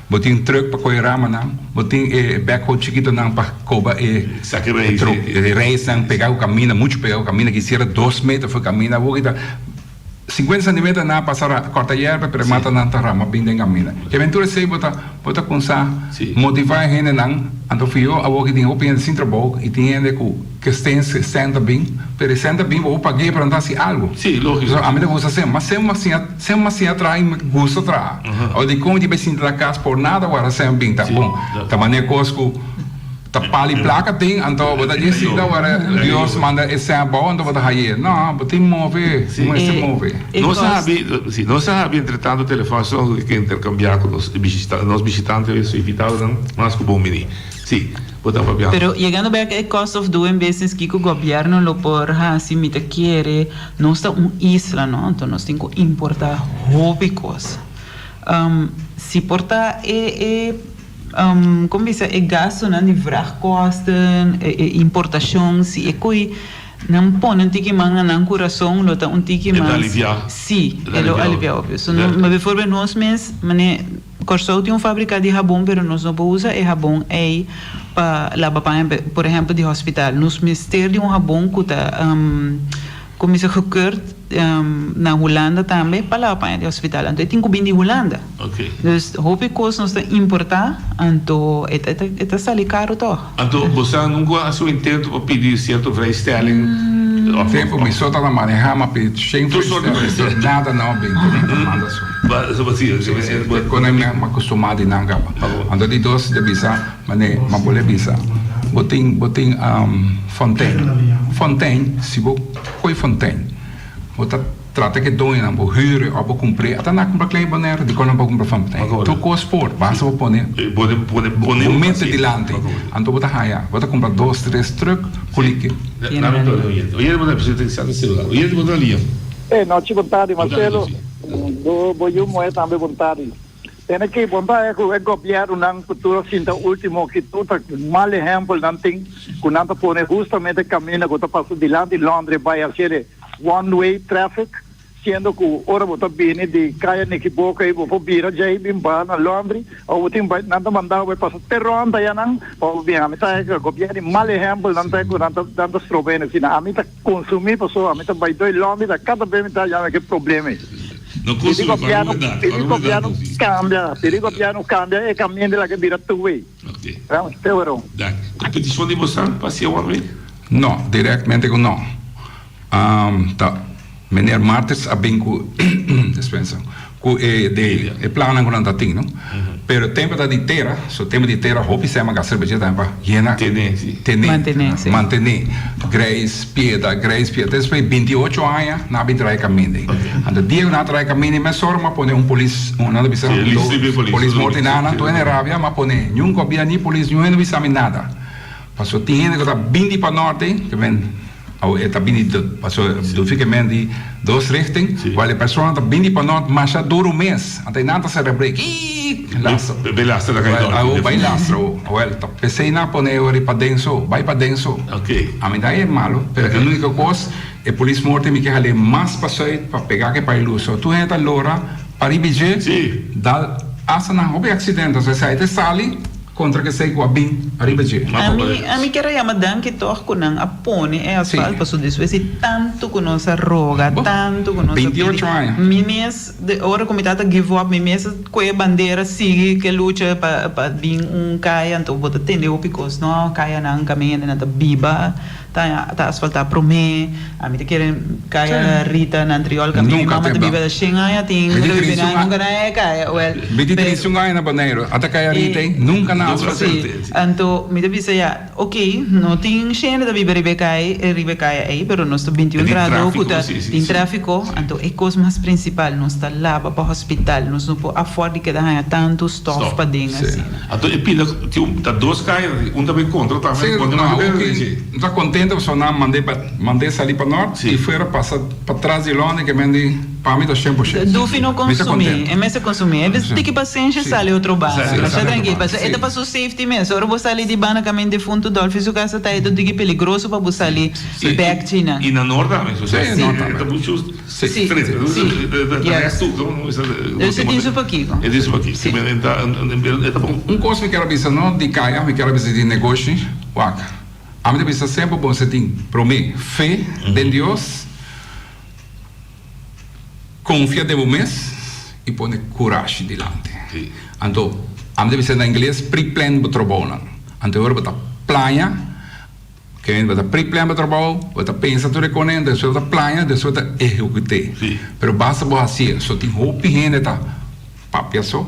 Bo tin truck pa kohe ramanan. Bo tin e backhoe chikitonan pa koba e e reisnan pega ku kaminda, muchu pega ku kaminda, kisiera dos meter for kaminda. Awor kita. Sinkuenta sentimeter nan a pasa ra kòrta yerba pero e matanan ta rama bin den kaminda. Ke aventura esei bo ta bo ta kunsá motivá e hendenan anto fió awor ki tin hopi hende sin trabou i tin hende ku ke sten sèn ta bin pero e sèn ta bin bo por pag'é pero nan ta hasi algu. Pasobra ami ta gusta sèn mas sèn mas siña sèn mas siña traha i mi gusta traha. Awor dikon mi tin bai sinta na kas por nada wara sèn bin ta bon ta manera kos ku. Ta pali plaka tin, anto bo ta dje sinta ora Dios manda e sèn abou anto bo ta haye. No, bo tin move, bo mester move. Nos a habi, si, nos a habi entretanto telefòn so ku ke interkambiá ku nos bishita, nos bishitante nos invitadonan mas ku bon bini. Si, bo ta papiando. Pero yegando bek e cost of doing business kiko gobièrnu lo por hasi mi ta kere nos ta un isla no anto nos tin ku importá hopi kos. Si por ta e e. Kon bisa e gastunan di vrachtkosten, e importashon, si e koe nan pone un tiki man na nan kurason lo ta un tiki mas. E ta aliviá. Si, e lo aliviá obvio. So no, bijvoorbeeld nos mes, mane Kòrsou tin un fabrika di habon pero nos no por usa e habon ei pa laba paña por ehèmpel di hospital. Nos mester di un habon ku ta Ku mi sa gekeurd na Hulanda tambe pa laba paña di hospital. Anto e tin ku bin di Hulanda. Dus hopi kos nos ta importá, anto e ta e ta sali karu tòg. Anto bo sa nunka a hasi un intento pa pidi sierto vrijstelling òf. Tempu mi so tabata manehá mi a pidi shen vrijstelling, nada no a bin ku mi ta manda so. Kon mi a kustumá di nan kaba. Anto di dos ta bisa. Mane, ma bo le bisa, Bo tin, bo tin fontein. Fontein, si bo koe fontein, bo ta trata ku e doñonan, bo hür e òf bo kumpr'é. Ata nan a kumpra Klein Bonaire, dikon nan por kumpra fontein? Tur kos por, basta bo pone bo meta dilanti. Anto bo ta haña, bo ta kumpra dos, tres trùk ku liki. Nochi bon tardi Marcelo, bo yu muhé tambe bon tardi. Tene ki bon ta ku e gobièrnunan ku tur a sinta último ki tur ta mal ehèmpelnan tin ku nan ta pone hustamente kaminda ku ta pasa dilanti Londre bai hasié one way traffic siendo ku ora bo ta bini di Kaya Nikiboka ei bo por bira djei bin baha na Londre òf bo tin bai nan ta manda bo bai pasa te rònt ayanan pa bo bin ami ta e gobièrnu mal ehèmpelnan ta ku nan ta nan ta stroba hende asina ami ta konsumí pasobra ami ta bai doi Londre ta kada bes mi ta haña ke problema ei. Pidi gobièrnu, pidi gobièrnu kambia, pidi gobièrnu kambia e kaminda la ke bira two way. Te wero. Kompetishon di bosan pa hacia one way? No, direktmente ku no. Ta meneer Martens a bin ku dispensa ku e de e plannan ku nan ta tin no. Pero tempo ta di tera, so tempo di tera hopi sema gasta riba dje tambe pa yena Tene, si. tene, Mantené, si. mantené greis piedra, greis piedra. Despues di binti ocho aña nan a bin traha e kaminda ei. Anto dia ku nan a traha e kaminda ei mesora mi a pone un polis, un nan ta bisa Si, lis riba e polis. polis morto i nan nan tur hende rabia, mi a pone niun kobia ni polis niun hende bisa mi nada. Pasobra tin hende ku ta bini pa norte, ke men Awo e ta bini pasobra Dulfica men di dos richting, cual e persona ta bini pa nort masha duro mes, anto e nan ta sera break, iiii lastra. Bay lastra ta cay dor. Awo bay lastra awo. Awel ta pesey nan a pone e ora paden so, bay paden so. Ami ta e malo, pero e unico cos e polis morte mi ke hale mas pa zuid pa pega ke pa e luz. So tur hende ta lora pariba dje, dal hasta nan hopi accidente, so esey ta sali. Kontra kesei ku a bin ariba dje. Ami ami kier a yama danki tòg ku nan a pone e asfalt paso despues di tantu ku nos a roga, tantu ku nos a pidi. 28 aña. Mi mes de ora ku mi tata give up mi mes a kohe bandera sigui ke lucha pa pa bin un kaya anto bo ta tende hopi kos no kayanan kaminda nan ta biba. Ta ta asfaltá promé. Ami ta kere kaya Rita na Antriol kaminda mi Nunka mama ta tembla. biba ta shen aña tin Mi di Reuben trinta aña un nunka nan e kaya. Well, Mi di pero trinta un aña na Boneiru. Ata kaya Rita e ei nunka nan Nunka asfalt'é. sí. Sí. Anto mi ta bisa ya, oké, no tin shende ta biba riba e kai riba e kaya ei, pero nos ta binti E un tin trahadó ku tráfiko, ta sí, sí, tin sí. tráfiko. Anto e kos mas prinsipal nos ta laba pa hospital. Nos no por afòrt di keda haña tantu stòf Stòf. paden Sí. asina. Anto e pida tin un ta dos kaya un ta bay kontra tambe Sí, kontra no, mas berde oki si. N ta kontento pasobra nan mand'é pa mand'é sali pa nort Sí. i fuera pasa patras di Londen ke men di pa mi ta shen por shen. Dufi no Mi ta konsumí, kontento. e mester konsumí. E Sí. tiki pasenshi Sí. sali otro banda. Sí, Masha sali otro tranquil, banda. pasobra e Sí. ta pa su safety mes. Ora bo sali di banda kaminda defuntu Dolfi su casa ta e ta tiki peligroso pa bo sali Sí. bek china. I na nort tambe so Sí, sí, nort e tambe. ta muchu Sí. Sí, Streto, sí, yes. Dus e tin su pakiko. E tin su pakiko. Sí. Un kos mi kier a bisa no di kaya, mi kier a bisa di negoshi, wak. Ami ta bisa semper bo mester tin prome fe den Dios, konfia den bo mes i pone kurashi dilanti. Anto ami ta bisa na ingles pre-plan bo trabounan. Anto e ora bo ta plania. Kende bo ta preplan bo trabou, bo ta pensa tur e konen, despues bo ta plania, despues bo ta ehekut'é. Pero basta bo hasié, so tin hopi hende ta papia so,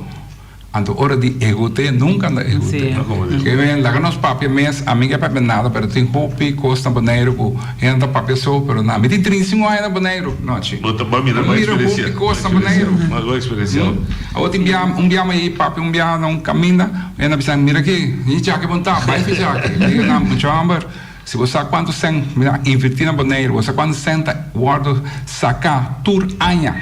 anto ora di ehekut'é nunka nan ta ehekut'é. Ke men laga nos papia mes, ami ke papia nada, pero tin hopi kos na Boneiru ku hende ta papia so, pero na mi tin 35 aña na Boneiru, nochi. Bo ta mira Bo mira hopi kos na Boneiru. Awor tin bia, un bia mi a papia un bia na un kaminda. E na bisa, Mira aki, ni djaki bo ta, bai fi djaki. Mi diga nan, Mucha homber, si bo sa kuantu sèn mi a invertí na Boneiru, bo sa kuantu sèn ta wòrdu saká tur aña,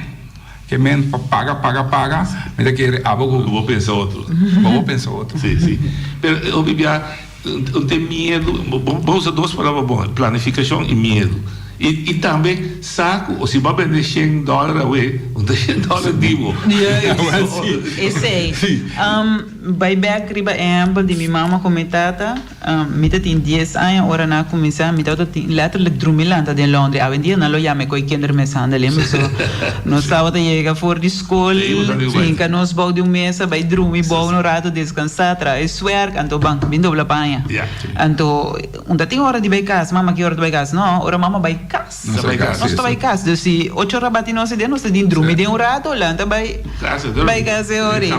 ke men pa paga, paga, paga, mi ta kere abo ku. Bo pensa otro. Bo bo pensa otro. Sí, sí. Pero hopi bia un tin miedu, bo usa dos palabra bon, planifikashon i miedu. I i tambe sa ku si bo a bende shen dòler awe, un ta shen dòler di bo. Esei. Bai bek riba ehempel di mi mama ku mi tata, mi ta tin dies aña ora nan a kuminsá, mi tabata tin letterlijk drumi lanta den laundry. Awendia nan lo yama e koi kindermishandeling, pasobra nos tabata yega for di skol, hinka nos bou di un mesa, bai drumi bou un rato, deskansá, traha e swerk, anto ban bin dobla paña. Anto un ta tin ora di bai kas, mama ki ora ta bai kas? No, ora mama bai kas. Nos ta bai kas. Nos ta bai kas. Dus si ocho ora bati nos den, nos ta tin drumi den un rato, lanta bai bai kas e ora ei.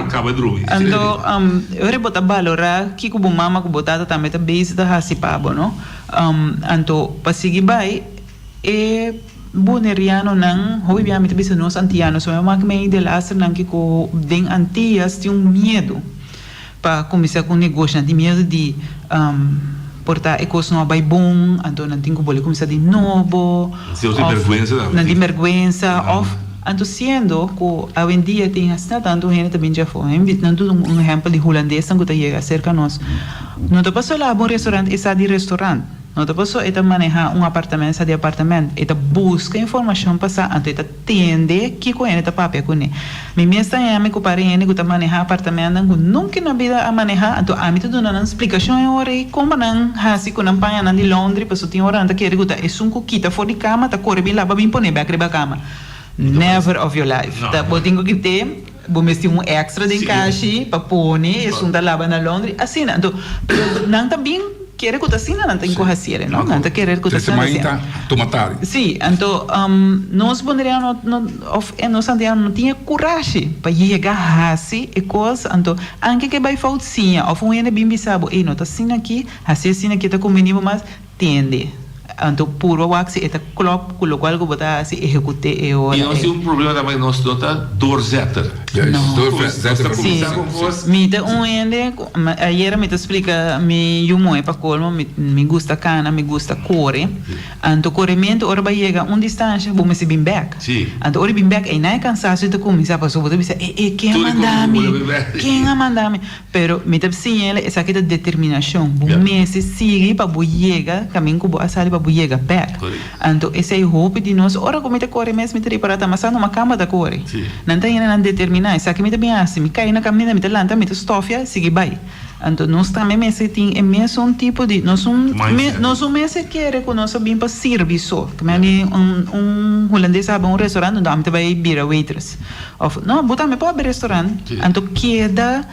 Anto e ora ei bo ta balorá kiko bo mama ku bo tata tambe ta bezig ta hasi pa bo, no? Anto pa sigui bai e bonerianonan, hopi bia mi ta bisa nos antianos, mi a wak mei delasternan kiko den Antias tin un miedu. Pa kuminsá ku un negoshi nan tin miedu di por ta e kos no a bai bon, anto nan tin ku bolbe kuminsá di nobo, òf nan tin bèrgwensa, òf anto siendo ku awendia tin asina tantu hende ta bin djafó. Nan duna un ehèmpel di hulandesnan ku ta yega serka nos. No ta pasobra el a habri un restorant e sa di restorant. No ta pasobra e ta manehá un apartamento sa di apartamento. E ta buska informashon pa sa, anto e ta tende kiko hende ta papia kuné. Mi mes ta haña mi ku par hende ku ta manehá apartamentonan ku nunka na bida a manehá, anto ami ta duna nan splikashon e ora ei kon pa nan hasi ku nan pañanan di laundry, pasobra tin ora nan ta kere ku ta esun ku kita for di kama ta kore bin laba bin pone bèk riba kama. Never of your life. Ta bo tin ku kit'é. Bo mester un extra den kashi pa pone esun ta laba na laundry, asina. Anto, pero nan ta bin kere ku ta asina nan tin ku hasiel, no? Nan ta kere ku ta asina nan ta hasiel. Tuma tardi. Si, anto nos boneriano no of nos santiano no tin e kurashi pa yega hasi e kos, anto anke ke bai fout siña of un hende bin bisa bo, ey no ta asina aki, hasi asina aki ta kumbini bo mas. Tende. Anto purba wak si e ta klop ku lokual ku bo ta hasi ehekut'é e ora I nos ei. tin un problema tambe, nos no ta doorzetter. No. Nos ta Sí. kuminsá ku kos. Mi ta un hende ku, ayera mi ta splika mi yu muhé pa kolmo, mi mi gusta kana, mi gusta kore. Anto korementu ora bo a yega un distansha bo mester bin bèk. Sí. Anto ora bin bèk einan e kansansio ta kuminsá pasobra bo ta bisa, e e ken a Tur e kos manda ku mi? bo ta bin bèk. Ken a manda mi? Pero mi ta siña esaki ta determinacion. Bo Ya. mester sigui pa bo yega camin cu bo a sali pa bo yega bek. Correcto. Anto esey hopi di nos ora cu mi ta core mes mi ta ripara ta masando ma camba ta core. Si. Nan ta hende nan determina esaki mi ta bin haci mi cay na caminda mi ta lanta mi ta stofia sigui bay. Anto nos tambe mester tin e mesun tipo di, nos un, nos un mester kere ku nos a bin pa sirbi so. Ke men di un, un hulandes a habri un restaurant, anto ami ta bai bira waitress. Of, no, bo tambe por habri restaurant. Anto keda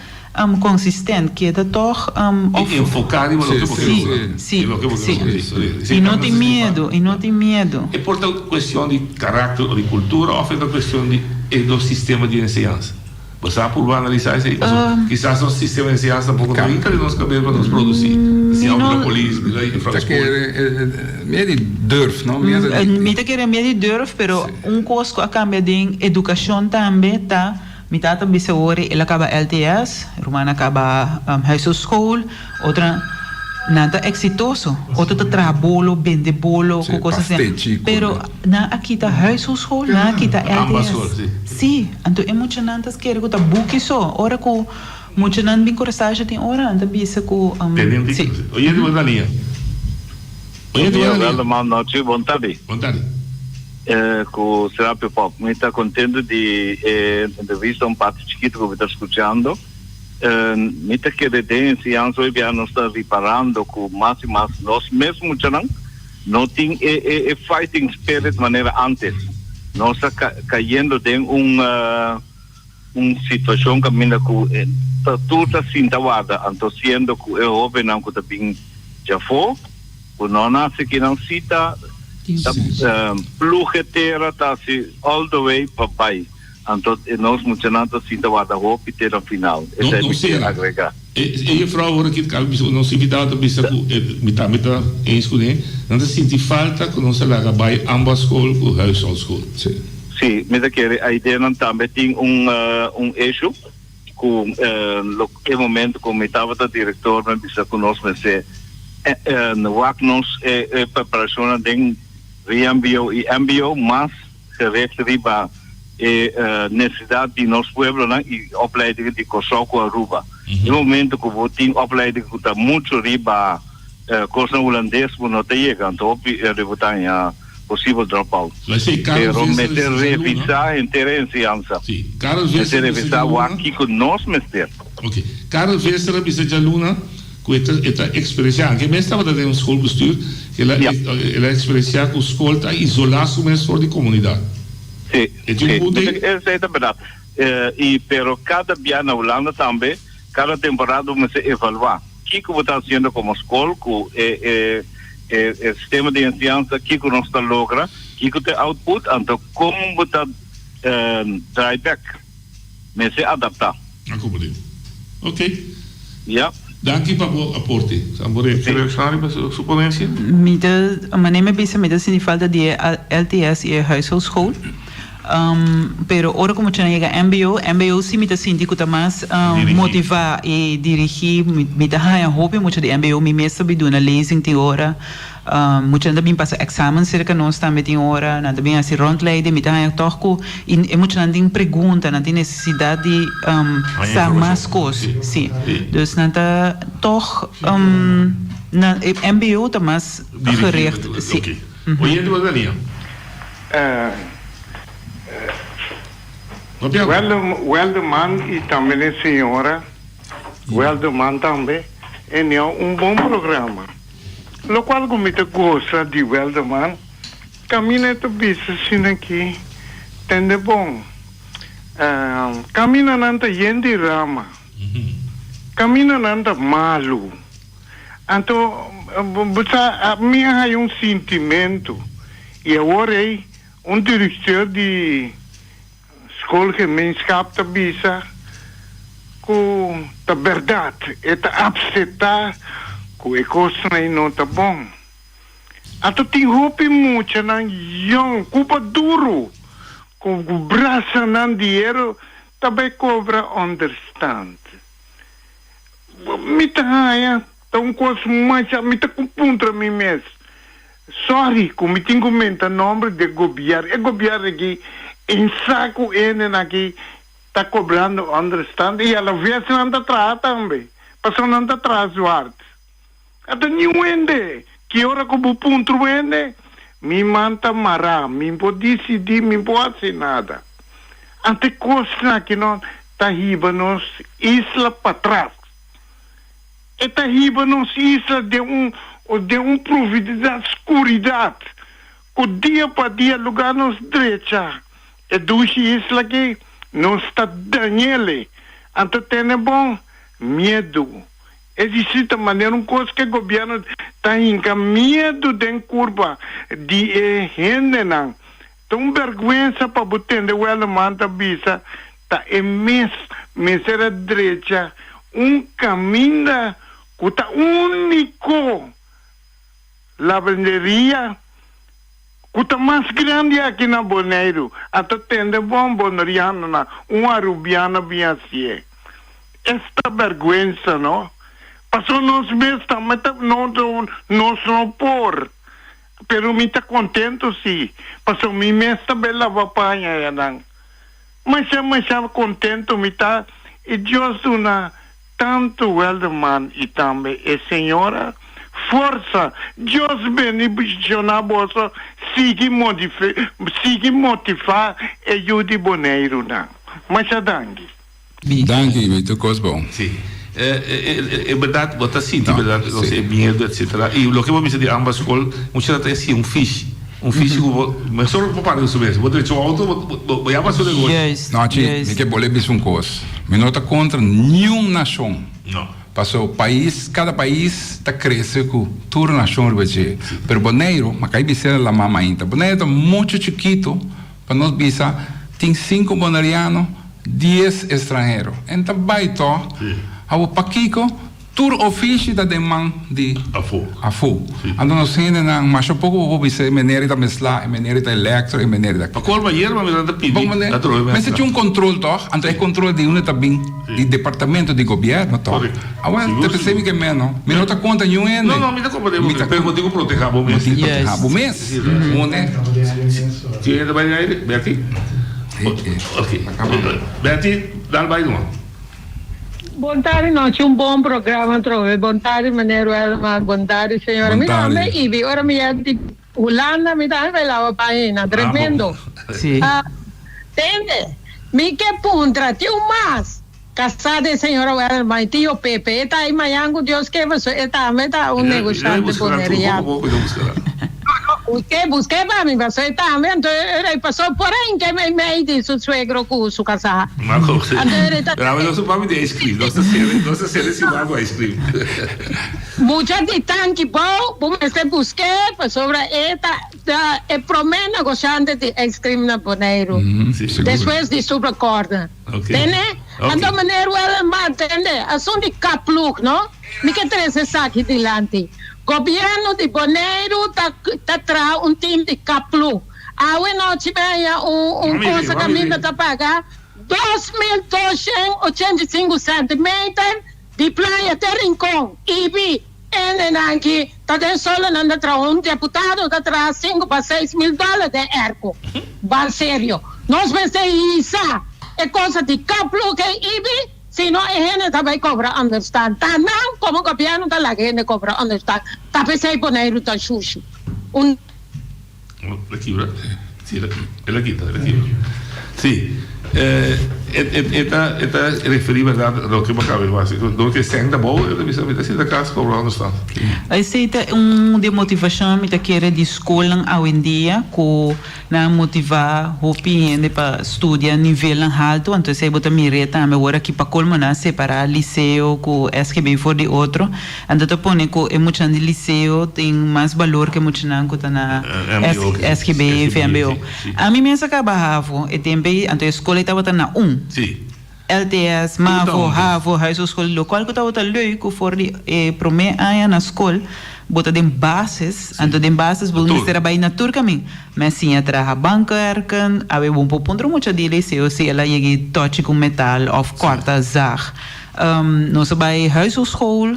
consistent, keda tog of. I enfoká riba loke bo ke logra. Si, si, si. I no tin miedu, i no tin miedu. E por ta cuestion di karakter o di kultura of e ta cuestion di e nos sistema di enseñansa? Bo sa purba analisa esei? Pasobra kisas nos sistema di enseñansa tampoco no hinka den nos kabes pa nos produci. Siña bira polis, bira juffrouw Ta school. kere meer di durf, no? Meer di. Mi ta kere meer di durf, pero un kos ku a kambia den edukashon tambe ta. Mi tata bisa awor el a kaba LTS, ruman a kaba huishoudschool, otro nan ta exitoso, otro ta traha bolo, bende bolo, ku kos asina. Pero nan a kita huishoudschool, nan a kita LTS. Sí, anto e muchanan ta kere ku ta buki so. Ora ku muchanan bin kòrsasha tin ora nan ta bisa ku sí. Oyente bo ta lia. Oyente bo ta lia. Welderman nochi, bon tardi. Bon tardi. Cu Serapio Pop. Mi ta contento di e entrevista, un parti chikito cu mi ta scuchando. Mi ta kere den enseñansa hoy bia nos ta riparando cu mas y mas nos mes muchanan no tin e e e fighting spirit manera antes. Nos ta cayendo den un un situacion caminda cu ta tur ta sinta warda anto siendo cu e hobennan cu ta bin djafo cu no nace kinan si ta ta ploeg e tera ta haci all the way pa bay anto e nos muchanan ta sinta warda hopi te na final No esey no mi kier sera agrega. E e juffrouw awor aki ta bisa nos invitado ta bisa cu e mi tambe ta eens cune nan ta sinti falta cu nos a laga bay ambachtsschool cu huishoudschool. Si. Si, mi ta kere aidenan tambe tin un un issue cu lo e momento cu mi tabata director mi a bisa cu nos mester wak nos e e preparacionnan den VMBO y mbo mas gericht riba e necesidad di nos pueblonan y opleidingen di Corsou cu Aruba. E momento cu bo tin opleiding cu ta mucho riba cosnan Hulandes bo no ta yega anto hopi bo ta haña posibel drop-out. Pero mester revisa henter e enseñansa. Mester revisa wak kico nos mester. Ok. Karel Visser a bisa djaluna cu e ta e ta experiencia, anke mes tabata den un schoolbestuur, el a el a experiencia cu school ta isola su mes for di comunidad. Si, E tin un si. punto ei? Esey ta berdad. Y pero cada bia na Hulanda tambe, cada temporada bo mester evalua kico bo ta haciendo como school cu e e e e sistema di enseñansa, kico nos ta logra, kico ta e output, anto con bo ta draai bek. Mester adapta. A comprende. Ok. Ya. Danki pa bo aporte. Sambore, Sí. reacciona riba su, su ponencia? Mi ta, manera mi a bisa, mi ta sinti falta di e LTS i e huishoudschool. Pero ora ku muchanan yega mbo, mbo si mi ta sinti ku ta mas Dirigí. motivá i dirigí. Mi, mi ta haña hopi mucha di mbo, mi mes ta bin duna lezing tin ora. Muchanan ta bin pasa examen cerca nos tambe tin ora, nan ta bin haci rondleiding, mi ta haña toch cu e muchanan tin pregunta, nan tin necesidad di sa mas cos, si. Dus nan ta toch, nan, e mbo ta mas gericht, si. Oyente bo ta lia. Welderman y tambe e señora Welderman tambe, e un bon programa. Locual cu mi ta goza di Welderman, camina e ta bisa asina aki, Tende bon, caminanan ta yen di rama, caminanan ta malu. Anto, bo sa, mi a haya un sintimento, y awor ey un directeur di Schoolgemeenschap ta bisa ku ta bèrdat, e ta apseptá ku e kosnan ei no ta bon. Anto tin hopi muchanan yòn ku pa duru ku brasanan di hero ta bai kobra ònderstand. Mi ta haña ta un kos masha, mi ta puntra mi mes, sorry ku mi tin ku menta nomber di e gobièrnu, e gobièrnu aki en sa ku hende aki ta kobrando onderstand i alaves nan ta traha tambe, pasobra nan ta traha zwart. Ata niun hende, ki ora ku bo puntra un hende, mi man ta mará, mi por disidí, mi por hasi nada. Ante kosnan aki no ta hiba nos isla patras. E ta hiba nos isla den un den un profundidat skuridat ku dia pa dia lugá nos drecha e dushi isla aki nos ta dañ'ele. Anto tene bon miedu. E di ta manera un kos ku e gobièrnu ta hinka miedu den kurpa di e hendenan. Ta un bèrgwensa pa bo tende Welleman ta bisa ta e mes mester a drecha un kaminda ku ta úniko lavanderia ku ta mas grandi aki na Boneiru. Anto tende bon bonerianonan, un arubiano bin hasié. Esta bèrgwensa no! Pasobra nos mes tambe ta nos no por. Pero mi ta contento si, pasobra mi mes ta bay lava paña ayanan. Masha masha contento mi ta y Dios duna tanto Welderman y tambe e señora forsa. Dios bendiciona boso sigui sigui motiva e yu di Boneirunan. Masha danki. Danki mi tur kos bon. Si. E berdad bo ta sinti berdad nos e miedo etcetera y loke bo bisa di ambas school mucha ta hasi un fishi un fishi ku bo mesor bo para su mes bo drecha un auto bo ya pa su negoshi. Juist, No chi mi ke bole bisa un kos mi no ta kontra niun nashon No. paso pais kada pais ta krese ku tur nashon riba dje pero Boneiru mi a kai bisa na la mama ainda Boneiru ta muchu chikitu Pa nos bisa, tin sinku boneriano, dies estranhero. En ta bai tò? Awor pakiko tur ofishi ta den man di afó? Anto nos hendenan masha poko bo por bisa e mener ta meslá, e mener ta elektro, e mener ta. Pa kolma yerba mi nan ta pidi atrobe mesla. Mester tin un kontrol tòg? Anto e kontrol di unda ta bin? Di departamento di gobièrnu tòg? Awor ta pensé mi ke meno. Mi no ta konta niun hende. No, no, mi ta komprendé bo mes, pero bo tin ku protehá bo mes. Bo tin ku protehá bo mes. Une. Tin hende bai den aire? Betty? Ok. Betty, dal bai numa. Bon tardi nochi un bon programa atrobe bon tardi meneer Welman bon tardi señora mi nomber es Ivy ora mi yega di Hulanda mi tambe bai laba paña einan tremendo tende mi ke puntra tin un mas Casá de señora Wellerman y tío Pepe. E ta ahí mañan cu Dios ke paso e tambe ta un negoshante boneriano. Busqué, busqué pa mi paso e tambe anto e rei paso por ahí ke mei mei di su suegro cu su casá. Anto e rei ta. Pero nos no papia di ice cream, nos ta cere, nos ta cere si wak ice cream. Mucha di tanki bou, bo mester busqué pasobra e ta ta e prome negoshante di ice cream na Boneiru. Despues di Super Corner. Tende? Anto meneer Wellenman, tende, asun di kapploeg, no? Mi ke trese esaki dilanti. Gobierno di Boneiru ta ta traha un team di kapploeg. Awe nochi mi haña un un cosa kaminda ta paga 2285 centimeter di playa te Rincon. Ibi, hendenan ki ta den solonan ta traha un deputado ta traha sinku pa 6000 dollar den airco. Ban serio. Nos mester hisa e cosa di kaplo ke ibi, sino e hende ta bai kobra understand. Ta nan komo gobierno ta laga hende kobra understand. Ta pesey Boneiru ta shushu. Un. El a kibra? Sí, el a kita, el a kibra. Sí, e ta, e ta referí berdad loke bo a kaba di hasi. Dor ku e sèn ta bou, e ta bisa mi ta sinta kas kobra understand. Esei ta un di e motivashon mi ta kere di skolnan awendia ku Nan a motivá hopi hende pa studia nivelnan haltu, anto esei bo ta mir'é tambe ora ki pa kolmo nan a separá liseo ku SGB for di otro, anto ta pone ku e muchanan di liseo tin mas balor ku e muchanan ku ta na SGB i vmbo. Ami mes a kaba havo e tempu ei, anto e skol ei tabata na un. LTS, Mavo, Havo, Huishoudskool, lokual ku tabata leuk ku for di e promé aña na skol bo ta den basis, anto den basis bo mester a bai na tur kamin. Mi a siña traha bankwerken, awe bo por puntra un mucha di liceo si el a yega e tochi ku metal òf kòrta zag. Nos a bai huishoudskool.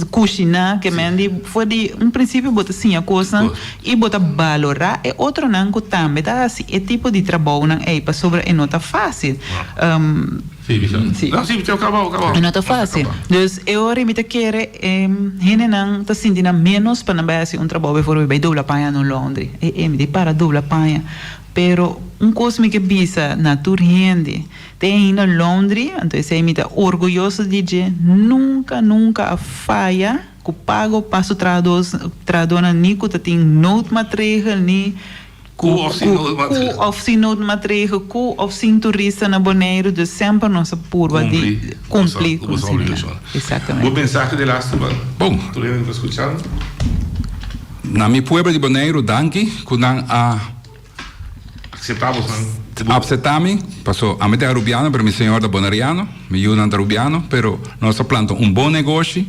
Kushiná, ke men di for di un prinsipio bo ta siña kosnan i bo ta balorá e otronan ku tambe ta hasi e tipo di trabounan ei pasobra e no ta fásil. E no ta fásil. Dus e ora mi ta kere e hendenan ta sinti nan ménos pa nan bai hasi un trabou before bai dobla paña na un laundry. E e mi ta para dobla paña. Pero un kos mi ke bisa na tur hende, te ainda laundry, anto esei mi ta orguyoso di dje, nunka nunka a faya ku pago pa su trahadornan ni ku ta tin noodmaatregel ni Ku òf sin noodmaatregel. Ku òf sin noodmaatregel, ku òf sin turista na Boneiru, dus semper nos a purba di kumpli ku nos obligashonnan. Exactamente. Bo mensahe de laatste pa Bon. tur hende ku ta skuchando? Na mi pueblo di Boneiru danki ku nan a. Akseptá bosnan. Apseptá mi, paso ami ta Arubiano pero mi señor ta Boneriano, mi yunan ta Arubiano, pero nos a planta un bon negoshi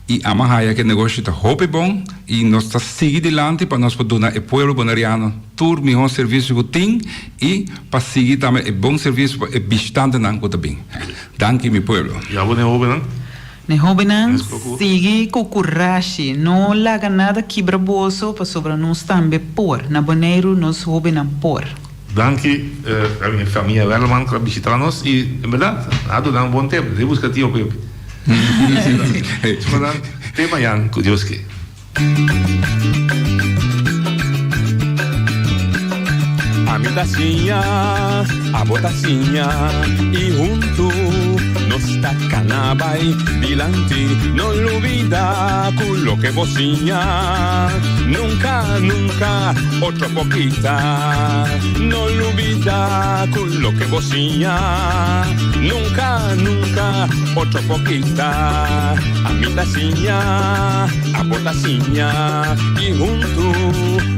i ama haya ku e negoshi ta hopi bon i nos ta sigui dilanti pa nos por duna e pueblo Boneriano tur mihó servisio ku tin i pa sigui tambe e bon servisio pa e bishitantenan ku ta bin. Danki mi pueblo. I abo den hobennan? Ne hobennan, sigui ku kurashi, no laga nada kibra boso pasobra nos tambe por. Na Boneiru nos hobennan por. Danki a mi famia Werleman ku a bishita nos i en berdad a duna un bon tep. Debe buska tio Pepe. Te mañan ku Dios ke. Ami ta siña, abo ta siña y huntu nos ta cana bay dilanti. No lubida cu loke bo siña nunca, nunca otro por kita. No lubida cu loke bo siña nunca, nunca otro por kita. Ami ta siña, abo ta siña y huntu.